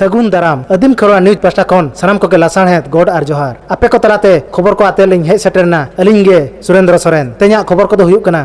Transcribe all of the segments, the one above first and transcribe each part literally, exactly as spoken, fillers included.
ᱥᱟᱹᱜᱩᱱ ᱫᱟᱨᱟᱢ᱾ ᱟᱹᱫᱤᱢ ᱠᱷᱮᱨᱣᱟᱲ ᱱᱤᱭᱩᱡᱽ ᱯᱟᱦᱴᱟ ᱠᱷᱚᱱ ᱥᱟᱱᱟᱢ ᱠᱚᱜᱮ ᱞᱟᱥᱟᱲᱦᱮᱫ ᱜᱚᱰ ᱟᱨ ᱡᱚᱦᱟᱨ᱾ ᱟᱯᱮ ᱠᱚ ᱛᱟᱞᱟᱛᱮ ᱠᱷᱚᱵᱚᱨ ᱠᱚ ᱟᱛᱮ ᱞᱤᱧ ᱦᱮᱡ ᱥᱮᱴᱮᱨ ᱮᱱᱟ ᱟᱹᱞᱤᱧ ᱜᱮ ᱥᱩᱨᱮᱱᱫᱨᱚ ᱥᱚᱨᱮᱱ᱾ ᱛᱮᱦᱮᱧᱟᱜ ᱠᱷᱚᱵᱚᱨ ᱠᱚᱫᱚ ᱦᱩᱭᱩᱜ ᱠᱟᱱᱟ᱾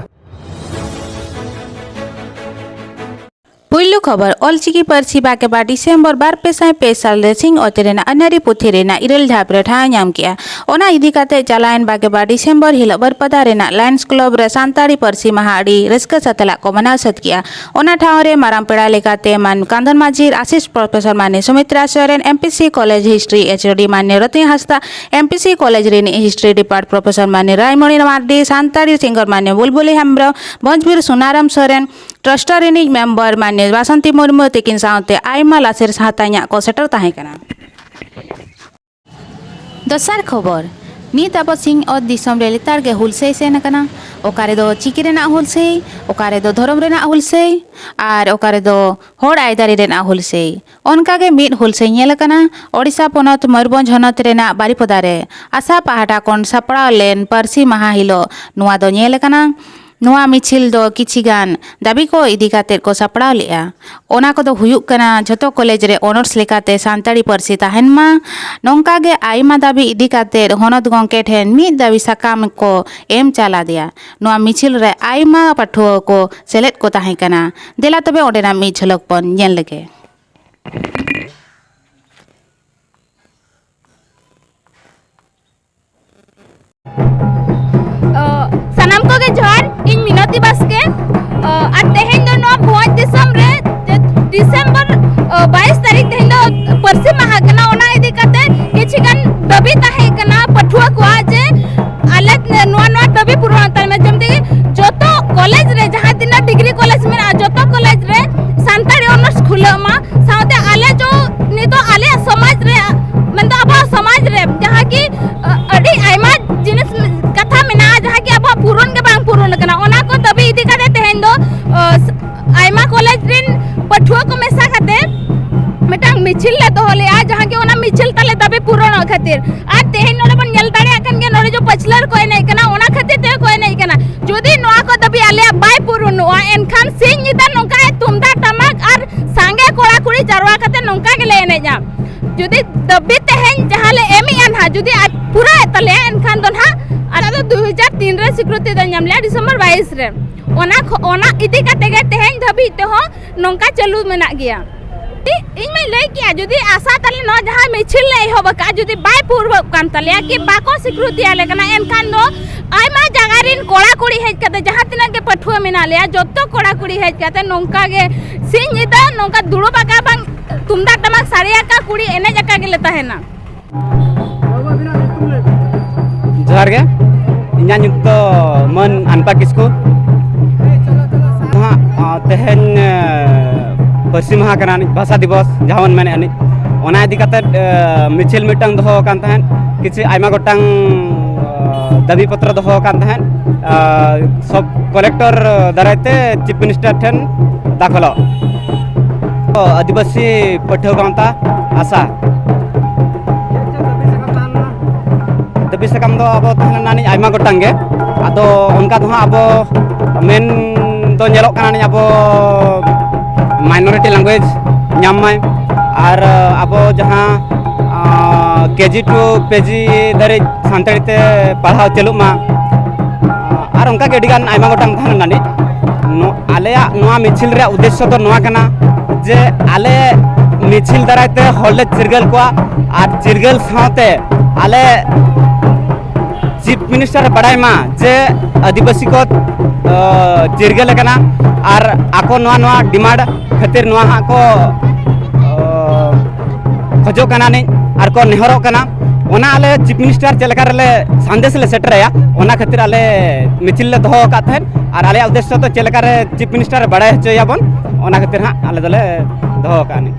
ᱯᱩᱭᱞᱩ ᱠᱷᱚᱵᱚᱨ, ᱚᱞᱪᱤᱠᱤ ᱯᱟᱹᱨᱥᱤ ᱵᱟᱜᱮ ᱵᱟᱨ ᱰᱤᱥᱮᱢᱵᱚᱨ ᱵᱟᱨ ᱯᱮ ᱥᱟᱭ ᱯᱮ ᱥᱟᱞ ᱨᱮ ᱥᱤᱧ ᱚᱛ ᱨᱮᱱᱟᱜ ᱟᱹᱱᱟᱹᱨᱤ ᱯᱩᱛᱷᱤ ᱨᱮᱱᱟᱜ ᱤᱨᱟᱹᱞ ᱫᱷᱟᱯ ᱨᱮ ᱴᱷᱟᱶ ᱮ ᱧᱟᱢ ᱠᱮᱜᱼᱟ᱾ ᱚᱱᱟ ᱤᱫᱤ ᱠᱟᱛᱮ ᱪᱟᱞᱟᱣᱮᱱ ᱵᱟᱜᱮ ᱵᱟᱨ ᱰᱤᱥᱮᱢᱵᱚᱨ ᱦᱤᱞᱳᱜ ᱵᱟᱹᱨᱯᱟᱫᱟ ᱨᱮᱱᱟᱜ ᱞᱟᱭᱚᱱᱥ ᱠᱞᱚᱵ ᱨᱮ ᱥᱟᱱᱛᱟᱲᱤ ᱯᱟᱹᱨᱥᱤ ᱢᱟᱦᱟ ᱟᱹᱰᱤ ᱨᱟᱹᱥᱠᱟᱹ ᱥᱟᱛᱞᱟᱜ ᱠᱚ ᱢᱟᱱᱟᱣ ᱥᱟᱹᱛ ᱠᱮᱜᱼᱟ᱾ ᱚᱱᱟ ᱴᱷᱟᱶ ᱨᱮ ᱢᱟᱨᱟᱝ ᱯᱮᱲᱟ ᱞᱮᱠᱟᱛᱮ ᱢᱟᱱ ᱠᱟᱱᱫᱚᱱ ᱢᱟᱹᱡᱷᱤ, ᱟᱥᱤᱥ ᱯᱨᱚᱯᱷᱮᱥᱚᱨ ᱢᱟᱱᱱᱤ Sumitra Soren, MPC college history HOD ᱢᱟᱱᱱᱤ ᱨᱚᱛᱤ ᱦᱟᱸᱥᱫᱟ, ᱮᱢᱯᱤᱥᱤ ᱠᱚᱞᱮᱡᱽ ᱨᱤᱱᱤᱡ ᱦᱤᱥᱴᱨᱤ ᱰᱤᱯᱟᱨᱴ ᱯᱨᱚᱯᱷᱮᱥᱚᱨ ᱢᱟᱱᱱᱤ ᱨᱟᱭᱢᱚᱬᱤ ᱢᱟᱨᱰᱤ, ᱥᱟᱱᱛᱟᱲᱤ ᱥᱤᱝᱜᱚᱨ ᱢᱟᱱᱱᱤ ᱵᱩᱞᱵᱩᱞᱤ ᱦᱮᱢᱵᱽᱨᱚᱢ, ᱵᱷᱚᱸᱡᱽᱵᱤᱨ ᱥᱩᱱᱟᱨᱟᱢ ᱥᱚᱨᱮᱱ, ᱴᱨᱟᱥᱴ ᱨᱤᱱᱤᱡ ᱢᱮᱢᱵᱟᱨ ᱢᱟᱱᱱᱤ ᱵᱟᱥᱚᱱᱛᱤ ᱢᱩᱨᱢᱩ ᱛᱤᱠᱤᱱ ᱥᱟᱶᱛᱮ ᱟᱭᱢᱟ ᱞᱟᱥᱮᱨ ᱥᱟᱶᱛᱟ ᱧᱟᱜ ᱠᱚ ᱥᱮᱴᱮᱨ ᱛᱟᱦᱮᱸ ᱠᱟᱱᱟ᱾ ᱫᱚᱥᱟᱨ ᱠᱷᱚᱵᱚᱨ, ᱱᱤᱛ ᱟᱵᱚ ᱥᱤᱧ ᱚᱛ ᱫᱤᱥᱚᱢ ᱨᱮ ᱞᱮᱛᱟᱲ ᱜᱮ ᱦᱩᱞᱥᱟᱹᱭ ᱥᱮᱱ ᱟᱠᱟᱱᱟ᱾ ᱚᱠᱟ ᱨᱮᱫᱚ ᱪᱤᱠᱤ ᱨᱮᱱᱟᱜ ᱦᱩᱞᱥᱟᱹᱭ, ᱚᱠᱟ ᱨᱮᱫᱚ ᱫᱷᱚᱨᱚᱢ ᱨᱮᱱᱟᱜ ᱦᱩᱞᱥᱟᱹᱭ, ᱟᱨ ᱚᱠᱟ ᱨᱮᱫᱚ ᱦᱚᱲ ᱟᱹᱭᱫᱟᱹᱨᱤ ᱨᱮᱱᱟᱜ ᱦᱩᱞᱥᱟᱹᱭ᱾ ᱚᱱᱠᱟ ᱜᱮ ᱢᱤᱫ ᱦᱩᱞᱥᱟᱹᱭ ᱧᱮᱞ ᱟᱠᱟᱱᱟ ᱳᱰᱤᱥᱟ ᱯᱚᱱᱚᱛ ᱢᱚᱭᱩᱨᱵᱷᱚᱸᱡᱽ ᱦᱚᱱᱚᱛ ᱨᱮᱱᱟᱜ ᱵᱟᱨᱤᱯᱚᱫᱟ ᱨᱮ᱾ ᱟᱥᱟ ᱯᱟᱦᱴᱟ ᱠᱷᱚᱱ ᱥᱟᱯᱲᱟᱣ ᱞᱮᱱ ᱯᱟᱹᱨᱥᱤ ᱢᱟᱦᱟ ᱦᱤᱞᱳᱜ ᱱᱚᱣᱟ ᱫᱚ ᱧᱮᱞ ᱟᱠᱟᱱᱟ᱾ ᱱᱚᱣᱟ ᱢᱤᱪᱷᱤᱞ ᱫᱚ ᱠᱤᱪᱷᱤ ᱜᱟᱱ ᱫᱟᱹᱵᱤ ᱠᱚ ᱤᱫᱤ ᱠᱟᱛᱮᱫ ᱠᱚ ᱥᱟᱯᱲᱟᱣ ᱞᱮᱫᱼᱟ᱾ ᱚᱱᱟ ᱠᱚᱫᱚ ᱦᱩᱭᱩᱜ ᱠᱟᱱᱟ, ᱡᱷᱚᱛᱚ ᱠᱚᱞᱮᱡᱽ ᱨᱮ ᱚᱱᱟᱨᱥ ᱞᱮᱠᱟᱛᱮ ᱥᱟᱱᱛᱟᱲᱤ ᱯᱟᱹᱨᱥᱤ ᱛᱟᱦᱮᱱ ᱢᱟ᱾ ᱱᱚᱝᱠᱟ ᱜᱮ ᱟᱭᱢᱟ ᱫᱟᱹᱵᱤ ᱤᱫᱤ ᱠᱟᱛᱮᱫ ᱦᱚᱱᱚᱛ ᱜᱚᱢᱠᱮ ᱴᱷᱮᱱ ᱢᱤᱫ ᱫᱟᱹᱵᱤ ᱥᱟᱠᱟᱢ ᱠᱚ ᱮᱢ ᱪᱟᱞ ᱟᱫᱮᱭᱟ᱾ ᱱᱚᱣᱟ ᱢᱤᱪᱷᱤᱞ ᱨᱮ ᱟᱭᱢᱟ ᱯᱟᱹᱴᱷᱩᱣᱟᱹ ᱠᱚ ᱥᱮᱞᱮᱫ ᱠᱚ ᱛᱟᱦᱮᱸ ᱠᱟᱱᱟ᱾ ᱫᱮᱞᱟ ᱛᱚᱵᱮ ᱚᱸᱰᱮᱱᱟᱜ ᱢᱤᱫ ᱡᱷᱚᱞᱚᱠ ᱵᱚᱱ ᱧᱮᱞ ᱞᱮᱜᱮ᱾ ᱚ, ᱥᱟᱱᱟᱢ ᱠᱚᱜᱮ ᱡᱚᱦᱟᱨ, ᱤᱧ ᱢᱤᱱᱚᱛᱤ ᱵᱟᱥᱠᱮ᱾ ᱚ, ᱟᱨ ᱛᱮᱦᱮᱧ ᱫᱚ ᱱᱚᱣᱟ ᱵᱷᱚᱸᱡᱽ ᱫᱤᱥᱚᱢ ᱨᱮ ᱡᱮ ᱰᱤᱥᱮᱢᱵᱚᱨ, ᱚ, ᱵᱟᱭᱤᱥ ᱛᱟᱹᱨᱤᱠᱷ ᱛᱮᱦᱮᱧ ᱫᱚ ᱯᱟᱹᱨᱥᱤ ᱢᱟᱦᱟ ᱠᱟᱱᱟ, ᱚᱱᱟ ᱤᱫᱤ ᱠᱟᱛᱮ ᱠᱤᱪᱷᱤ ᱜᱟᱱ ᱫᱟᱹᱵᱤ ᱛᱟᱦᱮᱸ ᱠᱟᱱᱟ ᱯᱟᱹᱴᱷᱩᱣᱟᱹ ᱠᱚᱣᱟᱜ ᱡᱮ ᱟᱞᱮ ᱱᱚᱣᱟ, ᱱᱚᱣᱟ ᱫᱟᱹᱵᱤ ᱯᱩᱨᱚᱱ ᱦᱟᱛᱟᱲ ᱢᱮ, ᱡᱮᱢᱛᱤ ᱡᱚᱛᱚ ᱠᱚᱞᱮᱡᱽ ᱨᱮ, ᱡᱟᱦᱟᱸ ᱛᱤᱱᱟᱹᱜ ᱰᱤᱜᱽᱨᱤ ᱠᱚᱞᱮᱡᱽ ᱢᱮᱱᱟᱜᱼᱟ, ᱡᱚᱛᱚ ᱠᱚᱞᱮᱡᱽ ᱨᱮ ᱥᱟᱱᱛᱟᱲᱤ ᱚᱱᱟᱨᱥ ᱠᱷᱩᱞᱟᱹᱜ ᱢᱟ᱾ ᱥᱟᱶᱛᱮ ᱟᱞᱮ ᱡᱚ ᱱᱤᱛᱚᱜ ᱟᱞᱮᱭᱟᱜ ᱥᱚᱢᱟᱡᱽ ᱨᱮ, ᱢᱮᱱᱫᱚ ᱟᱵᱚᱣᱟᱜ ᱥᱚᱢᱟᱡᱽ ᱨᱮ ᱡᱟᱦᱟᱸ ᱠᱤ, ᱟᱹᱰᱤ ᱟᱭᱢᱟ ᱡᱤᱱᱤᱥ, ᱠᱟᱛᱷᱟ ᱢᱮᱱᱟᱜᱼᱟ, ᱡᱟᱦᱟᱸ ᱠᱤ ᱟᱵᱚᱣᱟᱜ ᱯᱩᱨᱚᱱ ᱜᱮ ᱵᱟᱝ ᱯᱩᱨᱚᱱ ᱟᱠᱟᱱᱟ᱾ ᱚᱱᱟ ᱠᱚ ᱫᱟᱹᱵᱤ ᱤᱫᱤ ᱠᱟᱛᱮ ᱛᱮᱦᱮᱧ ᱫᱚ, ᱟᱭᱢᱟ ᱠᱚᱞᱮᱡᱽ ᱨᱮᱱ ᱯᱟᱹᱴᱷᱩᱣᱟᱹ ᱠᱚ ᱢᱮᱥᱟ ᱠᱟᱛᱮ ᱢᱤᱫᱴᱟᱝ ᱢᱤᱪᱷᱤᱞ ᱞᱮ ᱫᱚᱦᱚ ᱞᱮᱜᱼᱟ, ᱡᱟᱦᱟᱸ ᱠᱤ ᱚᱱᱟ ᱢᱤᱪᱷᱤᱞ ᱛᱟᱞᱮ ᱫᱟᱹᱵᱤ ᱯᱩᱨᱚᱱᱚᱜ ᱠᱷᱟᱹᱛᱤᱨ᱾ ᱟᱨ ᱛᱮᱦᱮᱧ ᱱᱚᱰᱮ ᱵᱚᱱ ᱧᱮᱞ ᱫᱟᱲᱮᱭᱟᱜ ᱠᱟᱱ ᱜᱮᱭᱟ, ᱱᱚᱰᱮ ᱡᱮ ᱯᱟᱹᱪᱷᱞᱟᱹᱨ ᱠᱚ ᱮᱱᱮᱡ ᱠᱟᱱᱟ, ᱚᱱᱟ ᱠᱷᱟᱹᱛᱤᱨ ᱛᱮᱜᱮ ᱠᱚ ᱮᱱᱮᱡ ᱠᱟᱱᱟ᱾ ᱡᱩᱫᱤ ᱱᱚᱣᱟ ᱠᱚ ᱫᱟᱹᱵᱤ ᱟᱞᱮᱭᱟᱜ ᱵᱟᱭ ᱯᱩᱨᱚᱱᱚᱜᱼᱟ, ᱮᱱᱠᱷᱟᱱ ᱥᱤᱧ ᱧᱤᱫᱟᱹ ᱱᱚᱝᱠᱟ ᱜᱮ ᱛᱩᱢᱫᱟᱜ ᱴᱟᱢᱟᱠ ᱟᱨ ᱥᱟᱸᱜᱮ ᱠᱚᱲᱟ ᱠᱩᱲᱤ ᱡᱟᱨᱣᱟ ᱠᱟᱛᱮ ᱱᱚᱝᱠᱟ ᱜᱮᱞᱮ ᱮᱱᱮᱡ ᱧᱟᱢ᱾ ᱡᱩᱫᱤ ᱫᱟᱹᱵᱤ ᱛᱮᱦᱮᱧ ᱡᱟᱦᱟᱸ ᱞᱮ ᱮᱢᱮᱜᱼᱟ ᱱᱟᱦᱟᱜ, ᱡᱩᱫᱤ ᱟᱡ ᱯᱩᱨᱟᱹᱣᱮᱫ ᱛᱟᱞᱮᱭᱟ, ᱮᱱᱠᱷᱟᱱ ᱫᱚ ᱱᱟᱦᱟᱜ ᱟᱞᱮ ᱫᱚ ᱫᱩ ᱦᱟᱡᱟᱨ ᱛᱤᱱ ᱨᱮ ᱥᱤᱠᱨᱤᱛᱤ ᱫᱚ ᱧᱟᱢ ᱞᱮᱭᱟ, ᱰᱤᱥᱮᱢᱵᱚᱨ ᱵᱟᱭᱤᱥ ᱨᱮ᱾ ᱚᱱᱟ ᱠᱷᱚ-, ᱚᱱᱟ ᱤᱫᱤ ᱠᱟᱛᱮ ᱜᱮ ᱛᱮᱦᱮᱧ ᱫᱷᱟᱹᱵᱤᱡ ᱛᱮᱦᱚᱸ ᱱᱚᱝᱠᱟ ᱪᱟᱹᱞᱩ ᱢᱮᱱᱟᱜ ᱜᱮᱭᱟ᱾ ᱤ-, ᱤᱧ ᱢᱟᱧ ᱞᱟᱹᱭ ᱠᱮᱜᱼᱟ, ᱡᱩᱫᱤ ᱟᱥᱟ ᱛᱟᱞᱮ ᱱᱚᱣᱟ ᱡᱟᱦᱟᱸ ᱢᱤᱪᱷᱤᱞ ᱞᱮ ᱮᱦᱚᱵ ᱟᱠᱟᱫᱼᱟ, ᱡᱩᱫᱤ ᱵᱟᱭ ᱯᱩᱨᱟᱹᱜ ᱠᱟᱱ ᱛᱟᱞᱮᱭᱟ ᱠᱤ ᱵᱟᱠᱚ ᱥᱤᱠᱨᱤᱛᱤ ᱟᱞᱮ ᱠᱟᱱᱟ, ᱮᱱᱠᱷᱟᱱ ᱫᱚ ᱟᱭᱢᱟ ᱡᱟᱭᱜᱟ ᱨᱮᱱ ᱠᱚᱲᱟ ᱠᱩᱲᱤ ᱦᱮᱡ ᱠᱟᱛᱮ, ᱡᱟᱦᱟᱸ ᱛᱤᱱᱟᱹᱜ ᱜᱮ ᱯᱟᱹᱴᱷᱩᱣᱟᱹ ᱢᱮᱱᱟᱜ ᱞᱮᱭᱟ, ᱡᱚᱛᱚ ᱠᱚᱲᱟ ᱠᱩᱲᱤ ᱦᱮᱡ ᱠᱟᱛᱮ ᱱᱚᱝᱠᱟ ᱜᱮ ᱥᱤᱧ ᱧᱤᱫᱟᱹ ᱱᱚᱝᱠᱟ ᱫᱩᱲᱩᱵ ᱟᱠᱟ ᱵᱟᱝ ᱛᱩᱢᱫᱟᱜ ᱴᱟᱢᱟᱠ ᱥᱟᱰᱮ ᱟᱠᱟ, ᱠᱩᱲᱤ ᱮᱱᱮᱡ ᱟᱠᱟ ᱜᱮᱞᱮ ᱛᱟᱦᱮᱱᱟ᱾ ᱡᱚᱦᱟᱨ ᱜᱮ, ᱤᱧᱟᱹᱜ ᱧᱩᱛᱩᱢ ᱫᱚ ᱢᱟᱹᱱ ᱟᱱᱯᱟ ᱠᱤᱥᱠᱩ᱾ ᱫᱚ ᱦᱟᱸᱜ, ᱟ, ᱛᱮᱦᱮᱧ, ᱮ, ᱯᱟᱹᱨᱥᱤ ᱢᱟᱦᱟ ᱠᱟᱱᱟ ᱟᱹᱱᱤᱡ, ᱵᱷᱟᱥᱟ ᱫᱤᱵᱚᱥ ᱡᱟᱦᱟᱸ ᱵᱚᱱ ᱢᱮᱱᱮᱫ ᱟᱹᱱᱤᱡ, ᱚᱱᱟ ᱤᱫᱤ ᱠᱟᱛᱮᱫ, ᱮ, ᱢᱤᱪᱷᱤᱞ ᱢᱤᱫᱴᱟᱝ ᱫᱚᱦᱚ ᱟᱠᱟᱱ ᱛᱟᱦᱮᱸᱫ᱾ ᱠᱤᱪᱷᱩ ᱟᱭᱢᱟ ᱜᱚᱴᱟᱝ, ᱮ, ᱫᱟᱹᱵᱤ ᱯᱚᱛᱨᱚ ᱫᱚᱦᱚ ᱟᱠᱟᱱ ᱛᱟᱦᱮᱸᱫ, ᱮ, ᱥᱚᱵ ᱠᱚᱞᱮᱠᱴᱚᱨ ᱫᱟᱨᱟᱭ ᱛᱮ ᱪᱤᱯ ᱢᱤᱱᱤᱥᱴᱟᱨ ᱴᱷᱮᱱ ᱫᱟᱠᱷᱚᱞᱚᱜ᱾ ᱟᱹᱫᱤᱵᱟᱹᱥᱤ ᱯᱟᱹᱴᱷᱩᱣᱟᱹ ᱜᱟᱶᱛᱟ ᱟᱥᱟ᱾ ᱫᱟᱹᱵᱤ ᱥᱟᱠᱟᱢ ᱫᱚ ᱟᱵᱚ ᱛᱟᱦᱮᱸ ᱞᱮᱱᱟ ᱟᱹᱱᱤᱡ ᱟᱭᱢᱟ ᱜᱚᱴᱟᱝ ᱜᱮ᱾ ᱟᱫᱚ ᱚᱱᱠᱟ ᱫᱚ ᱦᱟᱸᱜ ᱟᱵᱚ ᱢᱮᱱ ᱫᱚ ᱧᱮᱞᱚᱜ ᱠᱟᱱᱟ ᱟᱹᱱᱤᱡ ᱟᱵᱚ minority language ᱧᱟᱢ ᱢᱟᱭ, ᱟᱨ ᱟᱵᱚ ᱡᱟᱦᱟᱸ, ᱟᱸ, ᱠᱮ ᱡᱤ to ᱯᱤ ᱡᱤ ᱫᱷᱟᱹᱨᱤᱡ ᱥᱟᱱᱛᱟᱲᱤ ᱛᱮ ᱯᱟᱲᱦᱟᱣ ᱪᱟᱹᱞᱩᱜ ᱢᱟ᱾ ᱟᱨ ᱚᱱᱠᱟ ᱜᱮ ᱟᱹᱰᱤ ᱜᱟᱱ ᱟᱭᱢᱟ ᱜᱚᱴᱟᱝ ᱛᱟᱦᱮᱸ ᱞᱮᱱᱟ ᱟᱹᱱᱤᱡ᱾ ᱱᱚ-, ᱟᱞᱮᱭᱟᱜ ᱱᱚᱣᱟ ᱢᱤᱪᱷᱤᱞ ᱨᱮᱭᱟᱜ ᱩᱫᱽᱫᱮᱥᱥᱚ ᱫᱚ ᱱᱚᱣᱟ ᱠᱟᱱᱟ ᱡᱮ ᱟᱞᱮ ᱢᱤᱪᱷᱤᱞ ᱫᱟᱨᱟᱭ ᱛᱮ ᱦᱚᱲ ᱞᱮ ᱪᱤᱨᱜᱟᱹᱞ ᱠᱚᱣᱟ, ᱟᱨ ᱪᱤᱨᱜᱟᱹᱞ ᱥᱟᱶᱛᱮ ᱟᱞᱮ ᱪᱤᱯ ᱢᱤᱱᱤᱥᱴᱟᱨ ᱮ ᱵᱟᱲᱟᱭ ᱢᱟ ᱡᱮ ᱟᱹᱫᱤᱵᱟᱹᱥᱤ ᱠᱚ, ᱟᱹ, ᱪᱤᱨᱜᱟᱹᱞ ᱟᱠᱟᱱᱟ ᱟᱨ ᱟᱠᱚ ᱱᱚᱣᱟ, ᱱᱚᱣᱟ ᱰᱤᱢᱟᱱᱰ ᱠᱷᱟᱹᱛᱤᱨ ᱱᱚᱣᱟ ᱦᱟᱸᱜ ᱠᱚ, ᱟᱹ, ᱠᱷᱚᱡᱚᱜ ᱠᱟᱱᱟ ᱱᱤᱡ ᱟᱨ ᱠᱚ ᱱᱮᱦᱚᱨᱚᱜ ᱠᱟᱱᱟ᱾ ᱚᱱᱟ ᱟᱞᱮ ᱪᱤᱯ ᱢᱤᱱᱤᱥᱴᱟᱨ ᱪᱮᱫ ᱞᱮᱠᱟ ᱨᱮᱞᱮ ᱥᱟᱸᱫᱮᱥ ᱞᱮ ᱥᱮᱴᱮᱨᱟᱭᱟ, ᱚᱱᱟ ᱠᱷᱟᱹᱛᱤᱨ ᱟᱞᱮ ᱢᱤᱪᱷᱤᱞ ᱞᱮ ᱫᱚᱦᱚ ᱟᱠᱟᱫ ᱛᱟᱦᱮᱸᱫ᱾ ᱟᱨ ᱟᱞᱮᱭᱟᱜ ᱩᱫᱽᱫᱮᱥᱥᱚ ᱫᱚ ᱪᱮᱫ ᱞᱮᱠᱟ ᱨᱮ ᱪᱤᱯ ᱢᱤᱱᱤᱥᱴᱟᱨ ᱵᱟᱲᱟᱭ ᱦᱚᱪᱚᱭᱟᱵᱚᱱ, ᱚᱱᱟ ᱠᱷᱟᱹᱛᱤᱨ ᱦᱟᱸᱜ ᱟᱞᱮ ᱫᱚᱞᱮ ᱫᱚᱦᱚ ᱟᱠᱟᱫᱼᱟ ᱱᱤᱡ᱾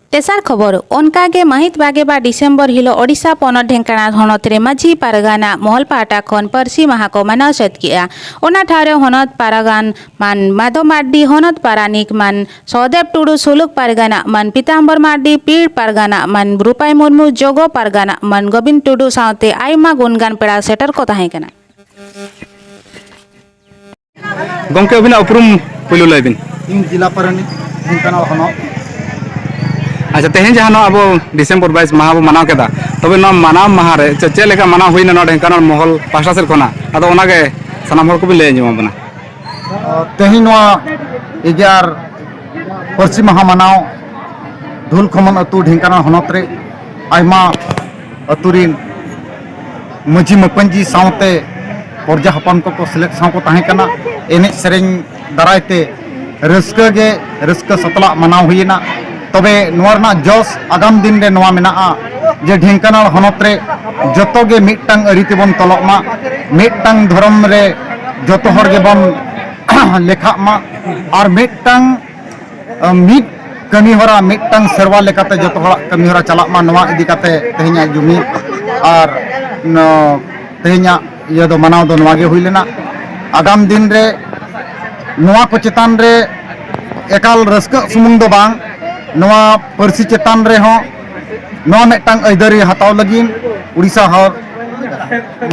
ᱛᱮᱥᱟᱨ ᱠᱷᱚᱵᱚᱨ, ᱚᱱᱠᱟ ᱜᱮ ᱢᱟᱹᱦᱤᱛ ᱵᱟᱜᱮ ᱵᱟᱨ ᱰᱤᱥᱮᱢᱵᱚᱨ ᱦᱤᱞᱳᱜ ᱳᱰᱤᱥᱟ ᱯᱚᱱᱚᱛ ᱰᱷᱮᱝᱠᱟᱱᱟᱞ ᱦᱚᱱᱚᱛ ᱨᱮ ᱢᱟᱹᱡᱷᱤ ᱯᱟᱨᱜᱟᱱᱟ ᱢᱚᱦᱚᱞ ᱯᱟᱦᱴᱟ ᱠᱷᱚᱱ ᱯᱟᱹᱨᱥᱤ ᱢᱟᱦᱟ ᱠᱚ ᱢᱟᱱᱟᱣ ᱥᱟᱹᱛ ᱠᱮᱜᱼᱟ᱾ ᱚᱱᱟ ᱴᱷᱟᱶ ᱨᱮ ᱦᱚᱱᱚᱛ ᱯᱟᱨᱜᱟᱱ ᱢᱟᱱ ᱢᱟᱫᱷᱚ ᱢᱟᱨᱰᱤ, ᱦᱚᱱᱚᱛ ᱯᱟᱨᱟᱱᱤᱠ ᱢᱟᱱ ᱥᱚᱦᱚᱫᱮᱵ ᱴᱩᱰᱩ, ᱥᱩᱞᱩᱠ ᱯᱟᱨᱜᱟᱱᱟ ᱢᱟᱱ ᱯᱤᱛᱟᱢᱵᱚᱨ ᱢᱟᱨᱰᱤ, ᱯᱤᱲ ᱯᱟᱨᱜᱟᱱᱟ ᱢᱟᱱ ᱨᱩᱯᱟᱭ ᱢᱩᱨᱢᱩ, ᱡᱚᱜᱚ ᱯᱟᱨᱜᱟᱱᱟ ᱢᱟᱱ ᱜᱳᱵᱤᱱ ᱴᱩᱰᱩ ᱥᱟᱶᱛᱮ ᱟᱭᱢᱟ ᱜᱩᱱᱜᱟᱱ ᱯᱮᱲᱟ ᱥᱮᱴᱮᱨ ᱠᱚ ᱛᱟᱦᱮᱸ ᱠᱟᱱᱟ᱾ ᱜᱚᱢᱠᱮ, ᱟᱹᱵᱤᱱᱟᱜ ᱩᱯᱨᱩᱢ ᱯᱳᱭᱞᱳ ᱞᱟᱹᱭ ᱵᱤᱱ᱾ ᱤᱧ ᱡᱮᱞᱟ ᱯᱟᱨᱟᱱᱤᱠ, ᱰᱷᱮᱝᱠᱟᱱᱟᱞ ᱦᱚᱱᱚᱛ᱾ ᱟᱪᱪᱷᱟ, ᱛᱮᱦᱮᱧ ᱡᱟᱦᱟᱸ ᱱᱚᱣᱟ ᱟᱵᱚ ᱰᱤᱥᱮᱢᱵᱚᱨ ᱵᱟᱭᱤᱥ ᱢᱟᱦᱟ ᱵᱚ ᱢᱟᱱᱟᱣ ᱠᱮᱫᱟ, ᱛᱚᱵᱮ ᱱᱚᱣᱟ ᱢᱟᱱᱟᱣ ᱢᱟᱦᱟ ᱨᱮ ᱪᱮᱫ, ᱪᱮᱫ ᱞᱮᱠᱟ ᱢᱟᱱᱟᱣ ᱦᱩᱭᱱᱟ ᱱᱚᱣᱟ ᱰᱷᱮᱝᱠᱟᱱᱟᱞ ᱢᱚᱦᱚᱞ ᱯᱟᱦᱴᱟ ᱥᱮᱫ ᱠᱷᱚᱱᱟᱜ? ᱟᱫᱚ ᱚᱱᱟᱜᱮ ᱥᱟᱱᱟᱢ ᱦᱚᱲ ᱠᱚᱵᱤᱱ ᱞᱟᱹᱭ ᱟᱸᱡᱚᱢ ᱟᱵᱚᱱᱟ᱾ ᱛᱮᱦᱮᱧ ᱱᱚᱣᱟ ᱮᱜᱟᱨ ᱯᱟᱹᱨᱥᱤ ᱢᱟᱦᱟ ᱢᱟᱱᱟᱣ ᱫᱷᱩᱞ ᱠᱷᱚᱢᱚᱱ ᱟᱹᱛᱩ, ᱰᱷᱮᱝᱠᱟᱱᱟᱞ ᱦᱚᱱᱚᱛ ᱨᱮ ᱟᱭᱢᱟ ᱟᱹᱛᱩ ᱨᱤᱱ ᱢᱟᱹᱡᱷᱤ ᱢᱟᱯᱟᱹᱧᱡᱤ ᱥᱟᱶᱛᱮ ᱯᱚᱨᱡᱟ ᱦᱚᱯᱚᱱ ᱠᱚᱠᱚ ᱥᱮᱞᱮᱫ ᱥᱟᱶ ᱠᱚ ᱛᱟᱦᱮᱸ ᱠᱟᱱᱟ᱾ ᱮᱱᱮᱡ ᱥᱮᱨᱮᱧ ᱫᱟᱨᱟᱭ ᱛᱮ ᱨᱟᱹᱥᱠᱟᱹ ᱜᱮ ᱨᱟᱹᱥᱠᱟᱹ ᱥᱟᱛᱞᱟᱜ ᱢᱟᱱᱟᱣ ᱦᱩᱭᱮᱱᱟ᱾ ᱛᱚᱵᱮ ᱱᱚᱣᱟ ᱨᱮᱱᱟᱜ ᱡᱚᱥ ᱟᱜᱟᱢ ᱫᱤᱱ ᱨᱮ ᱱᱚᱣᱟ ᱢᱮᱱᱟᱜᱼᱟ ᱡᱮ ᱰᱷᱮᱝᱠᱟᱱᱟᱞ ᱦᱚᱱᱚᱛ ᱨᱮ ᱡᱚᱛᱚ ᱜᱮ ᱢᱤᱫᱴᱟᱝ ᱟᱹᱨᱤ ᱛᱮᱵᱚᱱ ᱛᱚᱞᱚᱜ ᱢᱟ, ᱢᱤᱫᱴᱟᱝ ᱫᱷᱚᱨᱚᱢ ᱨᱮ ᱡᱚᱛᱚ ᱦᱚᱲ ᱜᱮᱵᱚᱱ ᱞᱮᱠᱷᱟᱜ ᱢᱟ, ᱟᱨ ᱢᱤᱫᱴᱟᱝ ᱢᱤᱫ ᱠᱟᱹᱢᱤ ᱦᱚᱨᱟ, ᱢᱤᱫᱴᱟᱝ ᱥᱮᱨᱣᱟ ᱞᱮᱠᱟᱛᱮ ᱡᱚᱛᱚ ᱦᱚᱲᱟᱜ ᱠᱟᱹᱢᱤ ᱦᱚᱨᱟ ᱪᱟᱞᱟᱜ ᱢᱟ᱾ ᱱᱚᱣᱟ ᱤᱫᱤ ᱠᱟᱛᱮ ᱛᱮᱦᱮᱧᱟᱜ ᱡᱩᱢᱤᱫ ᱟᱨ ᱱᱚ-, ᱛᱮᱦᱮᱧᱟᱜ ᱤᱭᱟᱹ ᱫᱚ, ᱢᱟᱱᱟᱣ ᱫᱚ ᱱᱚᱣᱟ ᱜᱮ ᱦᱩᱭ ᱞᱮᱱᱟ᱾ ᱟᱜᱟᱢ ᱫᱤᱱ ᱨᱮ ᱱᱚᱣᱟ ᱠᱚ ᱪᱮᱛᱟᱱ ᱨᱮ ᱮᱠᱟᱞ ᱨᱟᱹᱥᱠᱟᱹᱜ ᱥᱩᱢᱩᱝ ᱫᱚ ᱵᱟᱝ, ᱱᱚᱣᱟ ᱯᱟᱹᱨᱥᱤ ᱪᱮᱛᱟᱱ ᱨᱮᱦᱚᱸ ᱱᱚᱣᱟ ᱢᱤᱫᱴᱟᱝ ᱟᱹᱭᱫᱟᱹᱨᱤ ᱦᱟᱛᱟᱣ ᱞᱟᱹᱜᱤᱫ ᱩᱲᱤᱥᱥᱟ ᱦᱚᱲ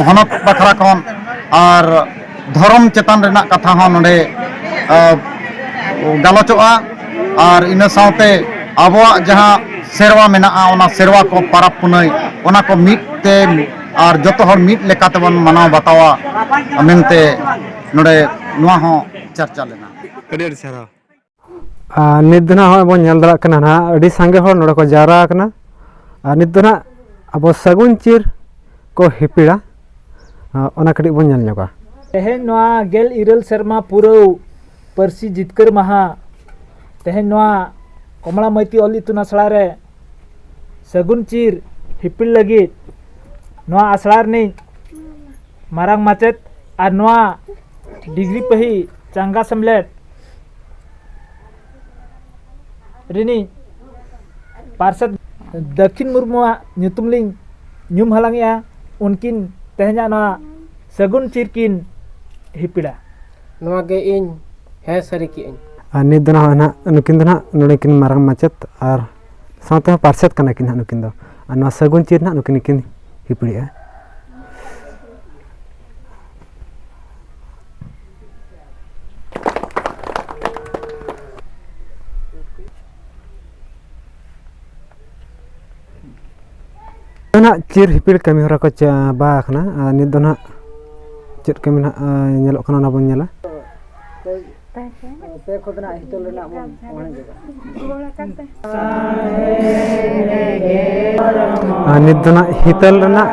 ᱦᱚᱱᱚᱛ ᱵᱟᱠᱷᱨᱟ ᱠᱷᱚᱱ ᱟᱨ ᱫᱷᱚᱨᱚᱢ ᱪᱮᱛᱟᱱ ᱨᱮᱱᱟᱜ ᱠᱟᱛᱷᱟ ᱦᱚᱸ ᱱᱚᱰᱮ, ᱟ, ᱜᱟᱞᱚᱪᱚᱜᱼᱟ᱾ ᱟᱨ ᱤᱱᱟᱹ ᱥᱟᱶᱛᱮ ᱟᱵᱚᱣᱟᱜ ᱡᱟᱦᱟᱸ ᱥᱮᱨᱣᱟ ᱢᱮᱱᱟᱜᱼᱟ, ᱚᱱᱟ ᱥᱮᱨᱣᱟ ᱠᱚ, ᱯᱟᱨᱟᱵᱽ ᱯᱩᱱᱟᱹᱭ, ᱚᱱᱟ ᱠᱚ ᱢᱤᱫ ᱛᱮ ᱟᱨ ᱡᱚᱛᱚ ᱦᱚᱲ ᱢᱤᱫ ᱞᱮᱠᱟ ᱛᱮᱵᱚᱱ ᱢᱟᱱᱟᱣ ᱵᱟᱛᱟᱣᱟ ᱢᱮᱱᱛᱮ ᱱᱚᱰᱮ ᱱᱚᱣᱟ ᱦᱚᱸ ᱪᱟᱨᱪᱟ ᱞᱮᱱᱟ᱾ ᱟᱹᱰᱤ ᱟᱹᱰᱤ ᱥᱟᱨᱦᱟᱣ᱾ ᱟᱨ ᱱᱤᱛ ᱫᱚ ᱱᱟᱦᱟᱜ ᱦᱚᱸᱜᱼᱚᱭ ᱵᱚᱱ ᱧᱮᱞ ᱫᱟᱲᱮᱭᱟᱜ ᱠᱟᱱᱟ ᱱᱟᱦᱟᱜ, ᱟᱹᱰᱤ ᱥᱟᱸᱜᱮ ᱦᱚᱲ ᱱᱚᱰᱮ ᱠᱚ ᱡᱟᱣᱨᱟ ᱟᱠᱟᱱᱟ᱾ ᱟᱨ ᱱᱤᱛ ᱫᱚ ᱱᱟᱦᱟᱜ ᱟᱵᱚ ᱥᱟᱹᱜᱩᱱ ᱪᱤᱨ ᱠᱚ ᱦᱤᱯᱤᱲᱟ, ᱟᱨ ᱚᱱᱟ ᱠᱟᱹᱴᱤᱡ ᱵᱚᱱ ᱧᱮᱞ ᱧᱚᱜᱟ᱾ ᱛᱮᱦᱮᱧ ᱱᱚᱣᱟ ᱜᱮᱞ ᱤᱨᱟᱹᱞ ᱥᱮᱨᱢᱟ ᱯᱩᱨᱟᱹᱣ ᱯᱟᱹᱨᱥᱤ ᱡᱤᱛᱠᱟᱹᱨ ᱢᱟᱦᱟ, ᱛᱮᱦᱮᱧ ᱱᱚᱣᱟ ᱠᱚᱢᱞᱟ ᱢᱟᱹᱭᱛᱤ ᱚᱞ ᱤᱛᱩᱱ ᱟᱥᱲᱟ ᱨᱮ ᱥᱟᱹᱜᱩᱱ ᱪᱤᱨ ᱦᱤᱯᱤᱲ ᱞᱟᱹᱜᱤᱫ ᱱᱚᱣᱟ ᱟᱥᱲᱟ ᱨᱤᱱᱤᱡ ᱢᱟᱨᱟᱝ ᱢᱟᱪᱮᱛ ᱟᱨ ᱱᱚᱣᱟ ᱰᱤᱜᱽᱨᱤ ᱯᱟᱹᱦᱤ ᱪᱟᱸᱜᱟ ᱥᱮᱢᱞᱮᱫ ᱨᱤᱱᱤᱡ ᱯᱟᱨᱥᱮᱛ ᱫᱟᱹᱠᱷᱤᱱ ᱢᱩᱨᱢᱩᱣᱟᱜ ᱧᱩᱛᱩᱢ ᱞᱤᱧ ᱧᱩᱢ ᱦᱟᱞᱟᱝᱮᱜᱼᱟ᱾ ᱩᱱᱠᱤᱱ ᱛᱮᱦᱮᱧᱟᱜ ᱱᱚᱣᱟ ᱥᱟᱹᱜᱩᱱ ᱪᱤᱨ ᱠᱤᱱ ᱦᱤᱯᱤᱲᱟ᱾ ᱱᱚᱣᱟ ᱜᱮ ᱤᱧ ᱦᱮᱸ ᱥᱟᱹᱨᱤ ᱠᱮᱜᱼᱟᱹᱧ᱾ ᱟᱨ ᱱᱤᱛ ᱫᱚ ᱱᱟᱦᱟᱜ, ᱱᱟᱦᱟᱜ ᱱᱩᱠᱤᱱ ᱫᱚ ᱱᱟᱦᱟᱜ ᱱᱚᱰᱮ ᱠᱤᱱ ᱢᱟᱨᱟᱝ ᱢᱟᱪᱮᱛ ᱟᱨ ᱥᱟᱶᱛᱮ ᱦᱚᱸ ᱯᱟᱨᱥᱮᱛ ᱠᱟᱱᱟ ᱠᱤᱱ ᱱᱟᱦᱟᱜ ᱱᱩᱠᱤᱱ ᱫᱚ᱾ ᱟᱨ ᱱᱚᱣᱟ ᱥᱟᱹᱜᱩᱱ ᱪᱤᱨ ᱱᱟᱦᱟᱜ ᱱᱩᱠᱤᱱ ᱜᱮᱠᱤᱱ ᱦᱤᱯᱤᱲᱮᱜᱼᱟ᱾ ᱱᱟᱦᱟᱜ ᱪᱤᱨ ᱦᱤᱯᱤᱲ ᱠᱟᱹᱢᱤ ᱦᱚᱨᱟ ᱠᱚ ᱪᱟᱵᱟ ᱟᱠᱟᱱᱟ᱾ ᱟᱨ ᱱᱤᱛ ᱫᱚ ᱱᱟᱦᱟᱜ ᱪᱮᱫ ᱠᱟᱹᱢᱤ ᱱᱟᱦᱟᱜ, ᱟ, ᱧᱮᱞᱚᱜ ᱠᱟᱱᱟ, ᱚᱱᱟ ᱵᱚᱱ ᱧᱮᱞᱟ᱾ ᱯᱮ ᱠᱷᱚᱫ ᱨᱮᱱᱟᱜ ᱦᱤᱛᱟᱹᱞ ᱨᱮᱱᱟᱜ ᱵᱚᱱ ᱚᱬᱦᱮ ᱧᱚᱜᱟ᱾ ᱟᱨ ᱱᱤᱛ ᱫᱚ ᱱᱟᱦᱟᱜ ᱦᱤᱛᱟᱹᱞ ᱨᱮᱱᱟᱜ